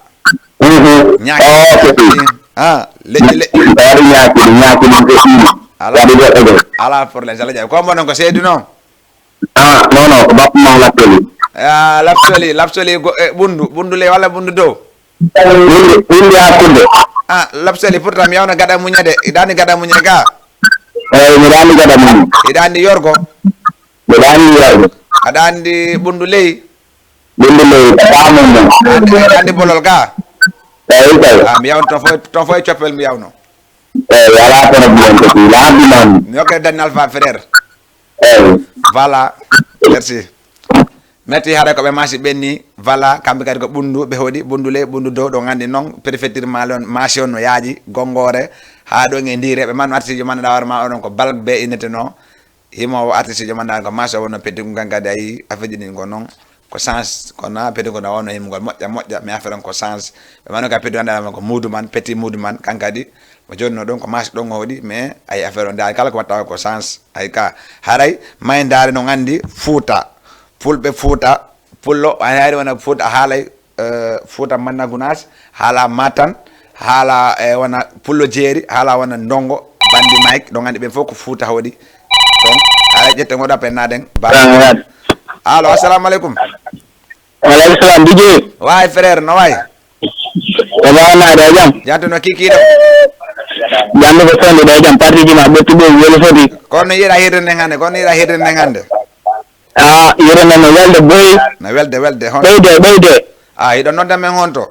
Mhm. Ñaaki. Oh, c'est tout. Ah, leƴƴi, leƴƴi. Waɗi ñaaki, ñaaki ɗum ko ɗum. Ala. Waɗi goɗɗo ɗo. Ala problème, Sala Jaw. Ko mboɗon ko seedu noon? Ah, non, non, ko bappu ma Lapsoli. Ah, Lapsoli, Lapsoli go-, e, Ɓunndu, Ɓunndu ley walla Ɓunndu dow? Ɓunndu, Ɓunndu hakkunde. Ah, Lapsoli, pourtant mi yawna gaɗa muñe de. Iɗa anndi gaɗa muñe ga? Eyi, miɗa anndi gaɗa muñe. Iɗa anndi Yorgo? Miɗa anndi Yorgo. Aɗa anndi Ɓunndu ley? Ɓunndu ley, ko baamun mun. Ah, aɗa anndi Bolol ga? Eyi, kay. Ah, mi yawn ton fof, ton fof e coppel mi yawno. Eyi, alaa problème, ko fii laabi noon. Mi hokkete Daniel Alpha, frère. Eyi. Voilà. Merci. Merci, haray ko ɓe maasi ɓenni. Voilà, kamɓe kadi ko Ɓunndu ɓe hoɗi, Ɓunndu ley, Ɓunndu dow, ɗo nganndi noon, préfecture Mali on, maasi on no yaaji, Gonngoore, haa ɗo e Ndiire, ɓe man artiijo man ɗa hoore ma oɗon ko Balk be inneteno. Himo o artiijo man ɗa ko maasi o wonno Petit Gum, kan kadi a yii affaire ji ɗin ko noon. Ko chance, kono Petit Gum na wonno himgol moƴƴa, moƴƴa, mais affaire on ko chance. Ɓe mano ka Petit Gum ko muudu man, petit muudu man, kan kadi. Mo jonno ɗon ko maasi ɗon o hoɗi, mais ay affaire on daal kala ko watta ko chance. Ay ka, haray may ndaare no nganndi Fuuta. Fulɓe Fuuta, Pullo, a yaari wona Fuuta, a haalay, eh, Fuuta Manna Gunaas, haala Matan, haala, eh, wona Pullo Jeeri, haala wona Ndongo, Bandi Mike, ɗo nganndi ɓen fof ko Fuuta hoɗi. Ɗon, haray ƴetten goɗɗo appel naaden. Ba. Salamu aleykum. Allo, assalamu aleykum. Wa aleykum salam, D J. Waay, frère, no waay? Ko ba na da jam? Jam tan no kikiiɗo. Jam ko sondi da jam, parti ji ma ɓettu ɓe welo foti. Kono yiɗa hirde nden hannde, kono yiɗa hirde nden hannde. Ah, yere men no welde boy. No welde, welde, hon? Ɓeyde, ɓeyde. Ah, hiɗo nodda men honto?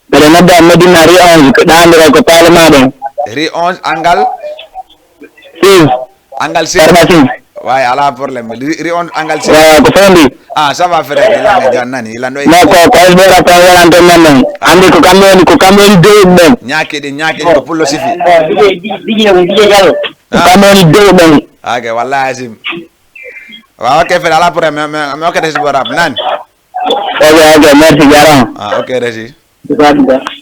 Mbeɗa nodda Medina Rue onze, ko ɗaandiral ko Paale Maaɗen. Rue onze, angal? Six. Angal six. Pharmacie. Waay, alaa problème. Rue, rue onze, angal six. Waay, ko fewndi. Ah, ça va, frère. Ilan e jan nani, ilan ɗo e. Non, ko, ko S B R F M yalante men ɗon. Ah. Anndi ko kamɓe woni, ko kamɓe woni dewuɓe ɓen. Ñaaki ɗin, ñaaki ɗin ko pullo sifi. Ko kamɓe woni dewuɓe ɓen. Ah. Ok, wallahi azim. Waaw, ok, frère, alaa problème. Mais, mais, mais, ok, resi bo rap, nani? Ok, ok, merci, jaaraama. Ah, ok, resi.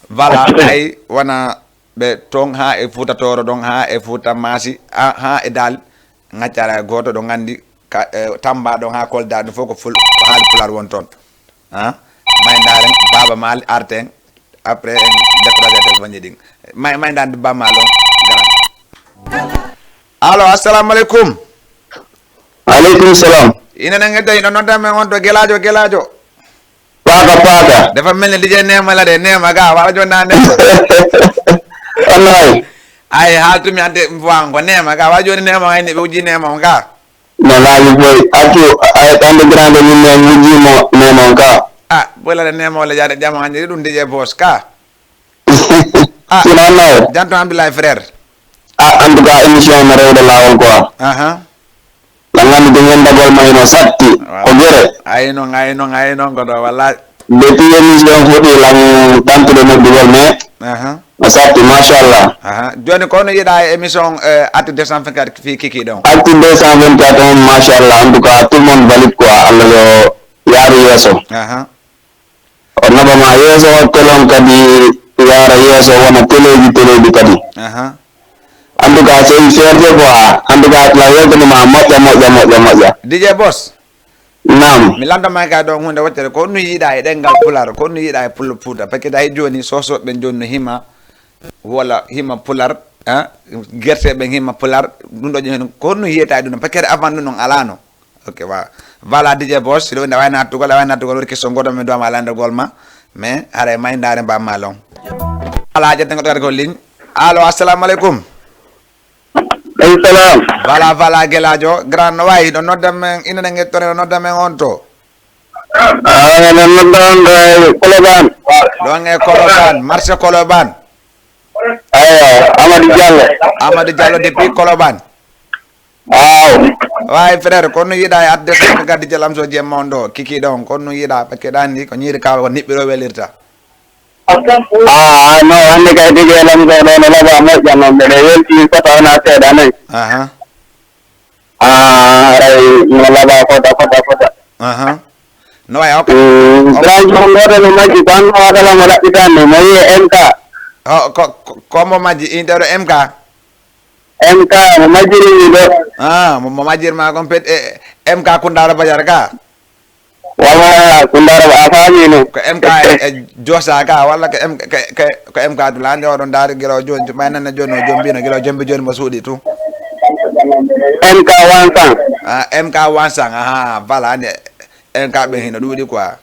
Voilà, ay, wona ɓe toon haa e Fuuta Tooro ɗon, haa e Fuuta Maasi, haa, haa e Daal, ŋaccaare gooto ɗo nganndi ka, eh, Tamba ɗon haa Kolda, ɗum fof ko ful-, ko haali Pulaar won toon. Ah, may ndaaren, Baaba Maal, arten, après, en décroché téléphone ji ɗin. May, may ndaaren Baaba Maal on, garan. Allo, assalamu aleykum. Aleykum salam. Ina nan hedda, ina nodda men on to Gelaajo, Gelaajo. Paaka, paaka. Dafa mel ni D J Neema la de, Neema ga, wala jonna Neema. Wallahi. Ay, haaltumi ante mbuwan ko Neema ga, wala joni Neema ay ni ɓe wujji Neema on ga. No laaji boy, accu, ay, ande grande min men wujji mo Neema on ka. Ah, boy la de Neema wala jaade jama ande ɗum D J Boss ka. Ah, sinon, no? Jam tan, alhamdulillahi, frère. Ah, en tout cas, émission no rewde laawol quoi. Aha. Lan nganndi ko ñendagol ma ino satti, ko gere. Ay non, ay non, ay non, ko ɗo, wallahi. Depuis émission fuɗɗi lan tampude noddugol, mais aha, no satti, machallah. Aha. Joni, ko no yiɗa e émission, eh, Actu deux cent vingt-quatre fii Kiki ɗon? Actu deux cent vingt-quatre on, machallah, en tout cas, tout le monde valide quoi. Allah yo yaaru yeeso. Aha. O naɓa ma yeeso, o telon kadi yaara yeeso, wona teleeji, teleeji kadi. Aha. En tout cas, c'est une fierté quoi. En tout cas, la weltanima moƴƴa, moƴƴa, moƴƴa, moƴƴa. D J Boss. Naam. Mi lamndoma ka ɗon huunde wotere, ko honno yiɗa e ɗemngal Pulaar, ko honno yiɗa e Pul-, Fuuta? Parce que hay jooni Soosooɓe ɓen jooni no hima, walla hima Pulaar, ah, Gerse ɓen hima Pulaar, ɗum ɗo jooni, ko honno yiyata e ɗum ɗon? Parce que avant ɗum ɗon alaano. Ok, wa-, voilà, D J Boss, siɗo winde a wawi nattugol, a wawi nattugol, woni question goto min duwama landagol ma, mais haray may ndaare ba malon. Voilà, ƴetten goɗɗo kadi ko ligne. Allo, assalamu aleykum. Aleykum salam. Voilà, voilà, Gelajo, grand no wayi, ɗo nodda men, ina ne ngettore, ɗo nodda men on to. Ah, ɗo nodda on ɗo e Colobane. Ɗon e Colobane, marché Colobane. Aywa, Amadou Diallo. Amadou Diallo depuis Colobane. Waaw. Waay, frère, ko no yiɗa e adde so gaddi jalam so jemma on ɗo, kikiiɗo on, ko no yiɗa, parce que ɗan ni ko ñiiri kawa ko niɓɓiro welirta. Ah, no, hannde kay tigi elam ko ɗo no laba moƴƴa noon, mbeɗa welti fota wona seeɗa nayi. Aha. Ah, haray no laba fota, fota, fota. Aha. No wayi, ok. Mm, ok. Branche mo ngoto no majji, ko an o adala mo laɓɓitande, mo wiye M K. Ho, ko, ko, ko mo majji, intere M K? M K, mo majjiri mi ɗo. Ah, mo, mo majjir ma kon pet, e, M K Koundara Badiara ka? Wala, ko ndaro a faami no. Ko M K e, e Josa ka, walla ko M K, ko, ko, ko M K Dula. Hannde oɗon ndaari gila o jooni, ɓay nanne jooni o jombino, gila o jombi jooni mo suuɗi tu. M K one cent. Ah, M K one cent, aha, voilà, hannde M K ɓen hino ɗuuɗi quoi.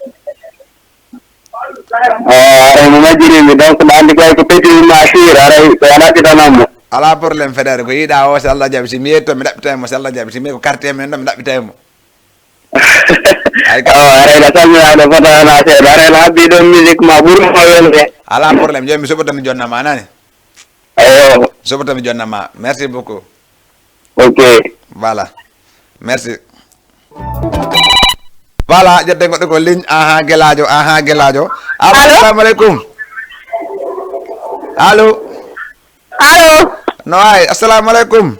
Oh, aray mo majjirimi, donc no anndi kay ko petit ma sir, aray ko wala kitanam mo. Ala problème, Federe, ko yiɗa o, si Allah jaɓi, si mi yetto, mi ɗaɓɓitay mo, si Allah jaɓi, si mi ko quartier men ɗo, mi ɗaɓɓitay mo. Ay, ka- Awa, aray na salminaɗo fota na seeɗa, aray na habbi ɗon musique ma ɓuri mo welde. Ala problème, joni mi soɓoto mi jonna ma, nani? Ayo. Soɓoto mi jonna ma. Merci beaucoup. Ok. Voilà. Merci. Voilà, ƴetten goɗɗo ko ligne. Aha, gelaajo, aha, gelaajo. Allo, allo? Assalamu aleykum. Allo? Allo? No ay, assalamu aleykum.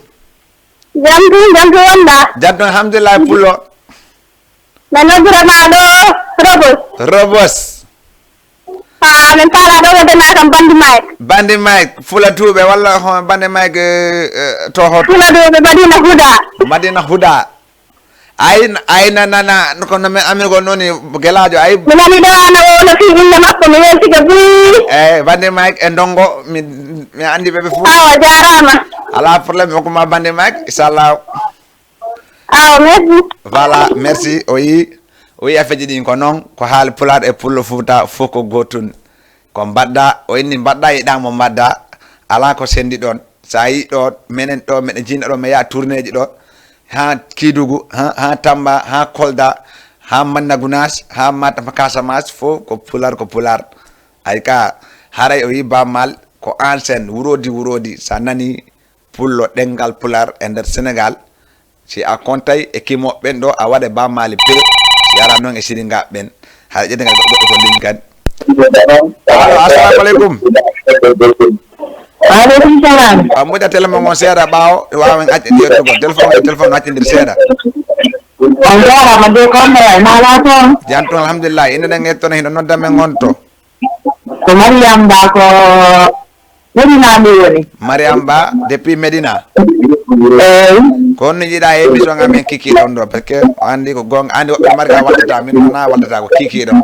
Jam tun, jam tun wonda? Jam tun, alhamdulillah, pullo. Min noddirama ɗo Robos. Robos. Ha, min paala ɗo ɓe dena kam Bandi Mike. Bandi Mike, Fula Tuuɓe walla ho Bandi Mike, eh, eh, to hot? Fula Tuuɓe Madina Huda. Madina Huda. Ay, ay, na, na, na, ko no men ami ko noni gelaajo, ay. Mi nani ɗo ana o no fi inde makko, mi weltike buy. Eh, Bandi Mike e Ndongo, mi, mi andi ɓe ɓe fu. Awa, jaarama. Ala problème, hokkuma Bandi Mike, inchallah. Awa, merci. Voilà, merci. O yi, o yi afeeji ɗin ko noon, ko haali Pulaar e Pullo Fuuta fof ko gootun. Ko mbaɗɗa, o inni mbaɗɗa, yiɗaa mo mbaɗɗa, alaa ko senndi ɗoon. So a yii ɗo, menen ɗo, meɗen jiina ɗo, mi yaha tourneeji ɗo, haa Kiidugu, haa, haa Tamba, haa Kolda, haa Manna Gunaas, haa Matam, Casamance, fof ko Pulaar, ko Pulaar. Ay ka, haray o yii Baaba Maal, ko ancien, wuroodi, wuroodi, so a nanii Pullo, ɗemngal Pulaar e nder Senegaal, si a kontay e kimooɓe ɓen ɗo, a waɗa Baaba Maali pe, si ara noon e Siringa ɓen, haɗa ƴetta ngal goɗɗo ko ligne kan. Allo, assalamu aleykum. Wa aleykum salam. A muƴƴa télé mon on seeɗa ɓaawo, waawen accitde yettugol. Téléphone e téléphone no accidir seeɗa. On jaaraama de, ko on mbaɗa e maalaa toon? Jam toon, alhamdulillah. Inde ɗen e toon hino nodda men on to. Ko Mariam Ba, ko Medina mi woni. Mariam Ba, depuis Medina. Eyi. Ko honno njiɗa e émission amen Kikiiɗe on ɗo? Parce que o anndi ko goonga, anndi woɓɓe mari ka waltata, min wona waltata ko Kikiiɗe on.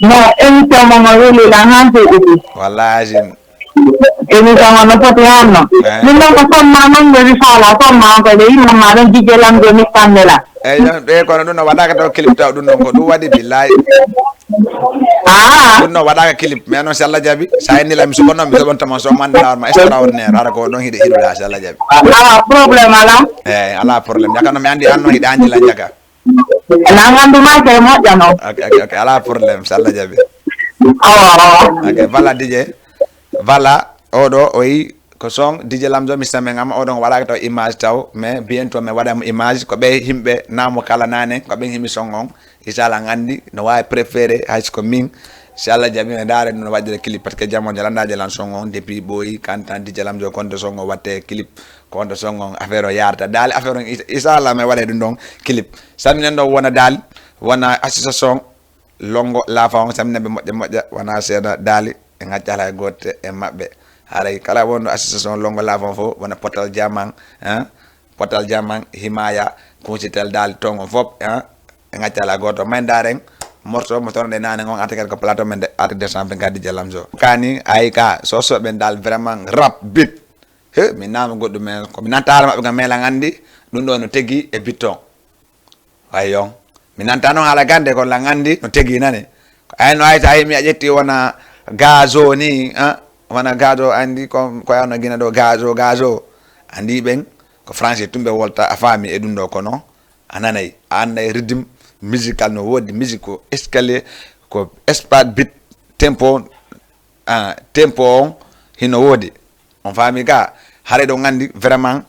No, émission mo mo weli lan han ko ɗiɗi. Wallahi azim. Émission o no foti han no. Eh. Min ɗon ko somma non mi wi faala, somma on ko ɓe yimma ma ɗon jijje lan ɗo mi kammela. Eyi, ɗon, ɗe kono ɗum no waɗaka taw clip taw ɗum ɗon ko ɗum waɗi billahi. Ah. Ɗum no waɗaka clip, mais noon si Allah jaɓi, sa inni lan mi suɓo noon, mi suɓon tama so man nawar ma extraordinaire, ara ko ɗon hiɗe hiɗuɗa si Allah jaɓi. Ah, problème ala. Eyi, ala problème. Jaka no mi anndi an noon hiɗa anndi lan jaka. Lan anndu ma kay moƴƴa noon. Ok, ok, ok, ala problème, si Allah jaɓi. Awa, awa. Ok, voilà, D J. Voilà, oɗo, o yi, ko son, D J Lamzo, mi samen ama, oɗon waɗaka taw image taw, mais bientôt mi waɗa mo image, ko ɓe yimɓe namo kala nane, ko ɓen himi son on, inchallah, an anndi, no wawi préféré, hay so ko min, si Allah jaɓi, mi ndaare no waɗire clip, parce que jamono landaje lan son on, depuis ɓooyi, kantan D J Lamzo, konto son on watte clip, konto son on, affaire o yarata, daali affaire on, inchallah, mi waɗa ɗum ɗon clip. Salminen ɗo wona daali, wona association, Longo Laafa on, samina ɓe moƴƴa moƴƴa, wona seeɗa daali, e ŋacca alaa e gooto e maɓɓe. Haray kala wonɗo association Longo Laafa on fof, wona Potal Jaman, hein? Potal Jaman, Himaya, Kunsitel daali toon on fof, hein? E ŋacca alaa gooto. May ndaaren morceau mo toon ɗe nane on, artikel ko plateau men de, artikel deux cent vingt-quatre D J Lamzo. Kani, ay ka, so soɓe daal vraiment rap beat. He, mi naama goɗɗum men, ko mi nanta haala maɓɓe kam, mais lan anndi, ɗum ɗo no tegi e beat on. Ayyo. Mi nanta noon haala gannde, kono lan anndi no tegi nane. Ay no ay so a yimi a ƴetti wona gazo ni, ah, wona gazo anndi ko, ko yawno Gine ɗo gazo, gazo. Anndi ɓen ko français tumɓe wolta a faami e ɗum ɗo kono a nanay. A annday rythme musical no woodi, musique ko escalier, ko espace beat, tempo, ah, tempo on hino woodi. On faami ka, haray ɗon anndi vraiment,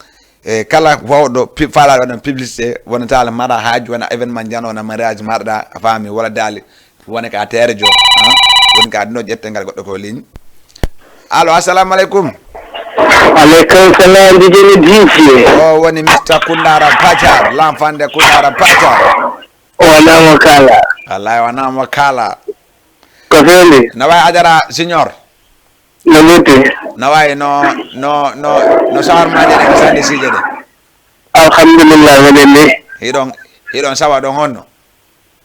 e kala wawɗo pi-, faalaɗo waɗan publicité, wona taala mara haaju, wona événement jano, wona mariage marɗa, a faami, wala daali, wona ka teere jo, ah, woni ka ɗum ɗo ƴettengal goɗɗo ko ligne. Allo, assalamu aleykum. Aleykum salam, D J Medji. O woni Mister Kundara Pacar, l'enfant de Kundara Pacar. Wona mo kala. Wallahi, wona mo kala. Ko fewndi? No wayi Ajara Junior? No lutti? No wayi no, no, no, no sahar ma ɗen e sandi siije ɗe? Alhamdulillah, meɗen ni. Hiɗon, hiɗon sawa ɗon honno?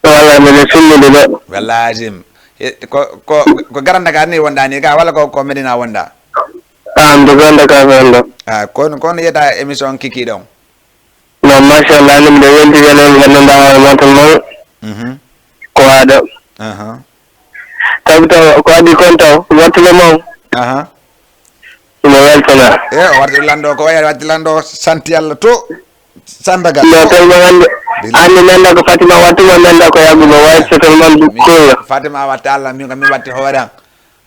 Wala mbiɗa sinnude ɗo. Wallaahi azim. Ko ko ko Grand Dakar ni wonɗa ni ka walla ko ko Medina wonɗa? An to Grand Dakar wonɗo. Ah, kono kono yeta émission kiki ɗon. Non, machallah, ni mbiɗa welti welen ganduɗa hoore ma tan mawɗo. Mhm. Ko waɗo. Aha. Tawi taw ko adii kon taw wattude mawɗo. Aha. Ina weltana. E o warti lanɗo ko wayi warti lanɗo santi Allah to sandagal. No tawi mo hannde hannde mi annda ko Fatima wattuma mi annda ko yaggumo wawi so tan man koyo. Fatima a watti Allah min ko min watti hoore am.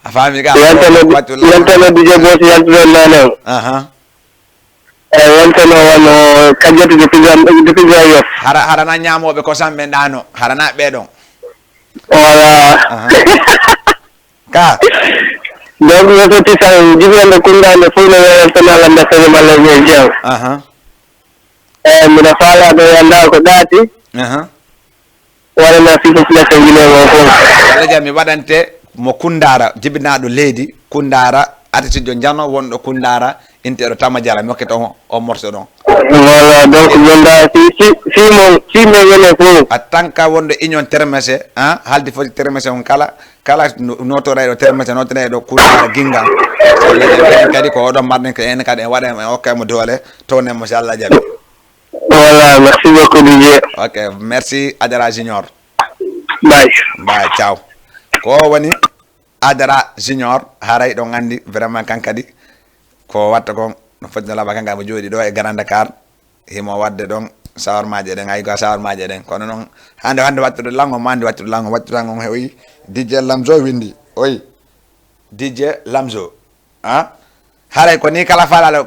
A faami ga. Weltano weltano D J Boss yaltude nane o. Aha. E weltano wano kajjatu de pigan de pigan yof. Hara hara na ñaamoɓe ko samɓe ndano hara na ɓeɗon. Wala. Ka. Donc, no sotti tan, jiɓande kunndaande fof no wiyata tan Allah mbiyata tan Allah jeew. Aha. Eeyi, mbiɗa faalaa ɗo yanndaa ko ɗaati. Aha. Waɗanaa siko fulata Guinée o fof. Wala jam mi waɗante mo kunndaara jibinaaɗo leydi kunndaara artisijo njano wonɗo kunndaara inteeɗo Tama Jara mi hokkete on on morceau ɗon. Voilà, donc min mbawi fi fi fi mon fi men wene fof. A tanka wonde union termese, hein, haldi foti termese on kala kala notorayɗo termese notorayɗo kuɗa gingal. Kadi ko oɗon marɗen ko en kadi en waɗa en okka mo doole towne mo si Allah jaɓi. Voilà, merci beaucoup Didier. Ok, merci Adara Junior. Bye. Bye, ciao. Ko woni Adara Junior haray ɗon anndi vraiment kan kadi ko watta kon no foti no laaɓa kan kadi mo jooɗi ɗo e Grand Dakar himo waɗde ɗon sawarmaaji eɗen ay ko sawarmaaji eɗen kono noon hannde hannde wattude lango mo anndi wattude lango wattude lango on heɓoyi Didier Lamzo winndi oyi Didier Lamzo a haray ko ni kala faalaa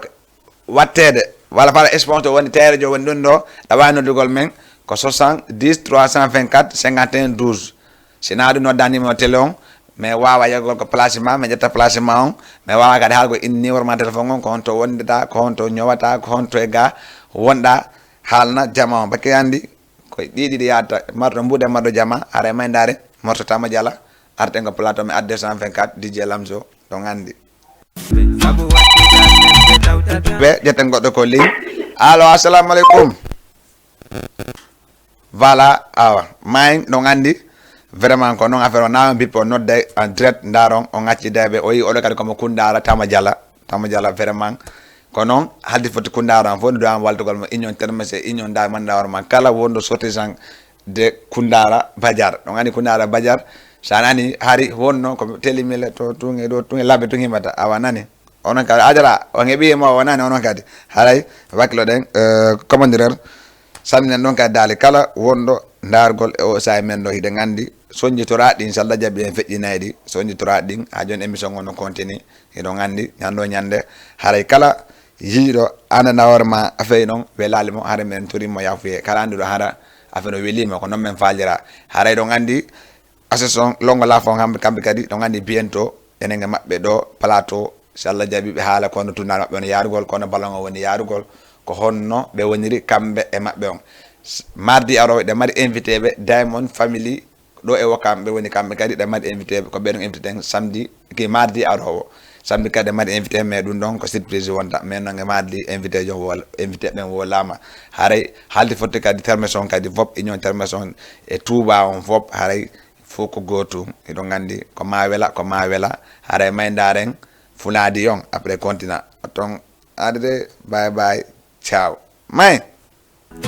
watteede walla fala sponsor woni teere jo woni ɗum ɗo ɗawa noddugol men ko soixante-dix trois cent vingt-quatre cinquante et un douze si na ɗum nodda numéro télé on mais wawa yeggol ko place ma mais ƴetta place ma on mais wawa kadi haalgol in numéro ma téléphone on ko honto wondita ko honto ñowata ko honto e ga wonɗa haalna jama on bakke andi ko ɗiɗiɗi yadata marɗo mbuɗe marɗo jama haray maydare morso tama jala arten ko plateau mi at deux cent vingt-quatre DJ Lamzo ɗon andi ɓe ƴetten goɗɗo ko ligne allo assalamu aleykum voilà awa mayin ɗon andi vraiment ko noon affaire o nama bippo nodday en direct ndaron o gacci dayɓe o yi oɗo kadi komo kundara tama jala tama jala vraiment ko noon haldi foti kundara on fof nde dowama waltugol mo union termese union da manda hoore ma kala wonɗo sortisan de kundara bajar ɗon andi kundara bajar sa nani hari wonno ko telimile to tunge ɗo tunge labbe tunge mata awa nani onon kadi adara on heɓi mo o nani onon kadi haray wakkilo ɗen commandiraire sanninen ɗon kadi daali kala wonɗo ndargol e o sahi men ɗo hiɗen anndi soñjitora ɗin so allah jaɓi en feƴƴinay ɗi soñjitora ɗin ha joni émission on no continue hiɗon anndi ñande o ñande haray kala yiiɗo andana hoore ma affaire non welali mo hara men turimo yafuye kala anduɗo hara affaire o welima ko non men falira haray ɗon anndi association longo lafon hamɓe kamɓe kadi ɗon anndi bientôt enen e maɓɓe ɗo plateau so allah jaɓi ɓe haala kono tournal maɓɓe on yarugol kono ballon o woni yarugol ko honno ɓe woniri kamɓe e maɓɓe on mardi aroɓe ɗe mari invité ɓe diamond family ɗo e wokam ɓe woni kamɓe kadi ɗe mari invité ɓe ko ɓeɗon invité ten samedi ki mardi arowo samedi kadi ɗe mari invité mais ɗum ɗon ko surprise wonta mais noon e mardi invité jo wo invité ɓen wo lama haray haldi fotti kadi termes on kadi fop union termes on e touba on fop haray fof ko gootum hiɗon anndi ko ma wela ko ma wela haray maydaren fuladi on après continent ton adede bay bay ciao may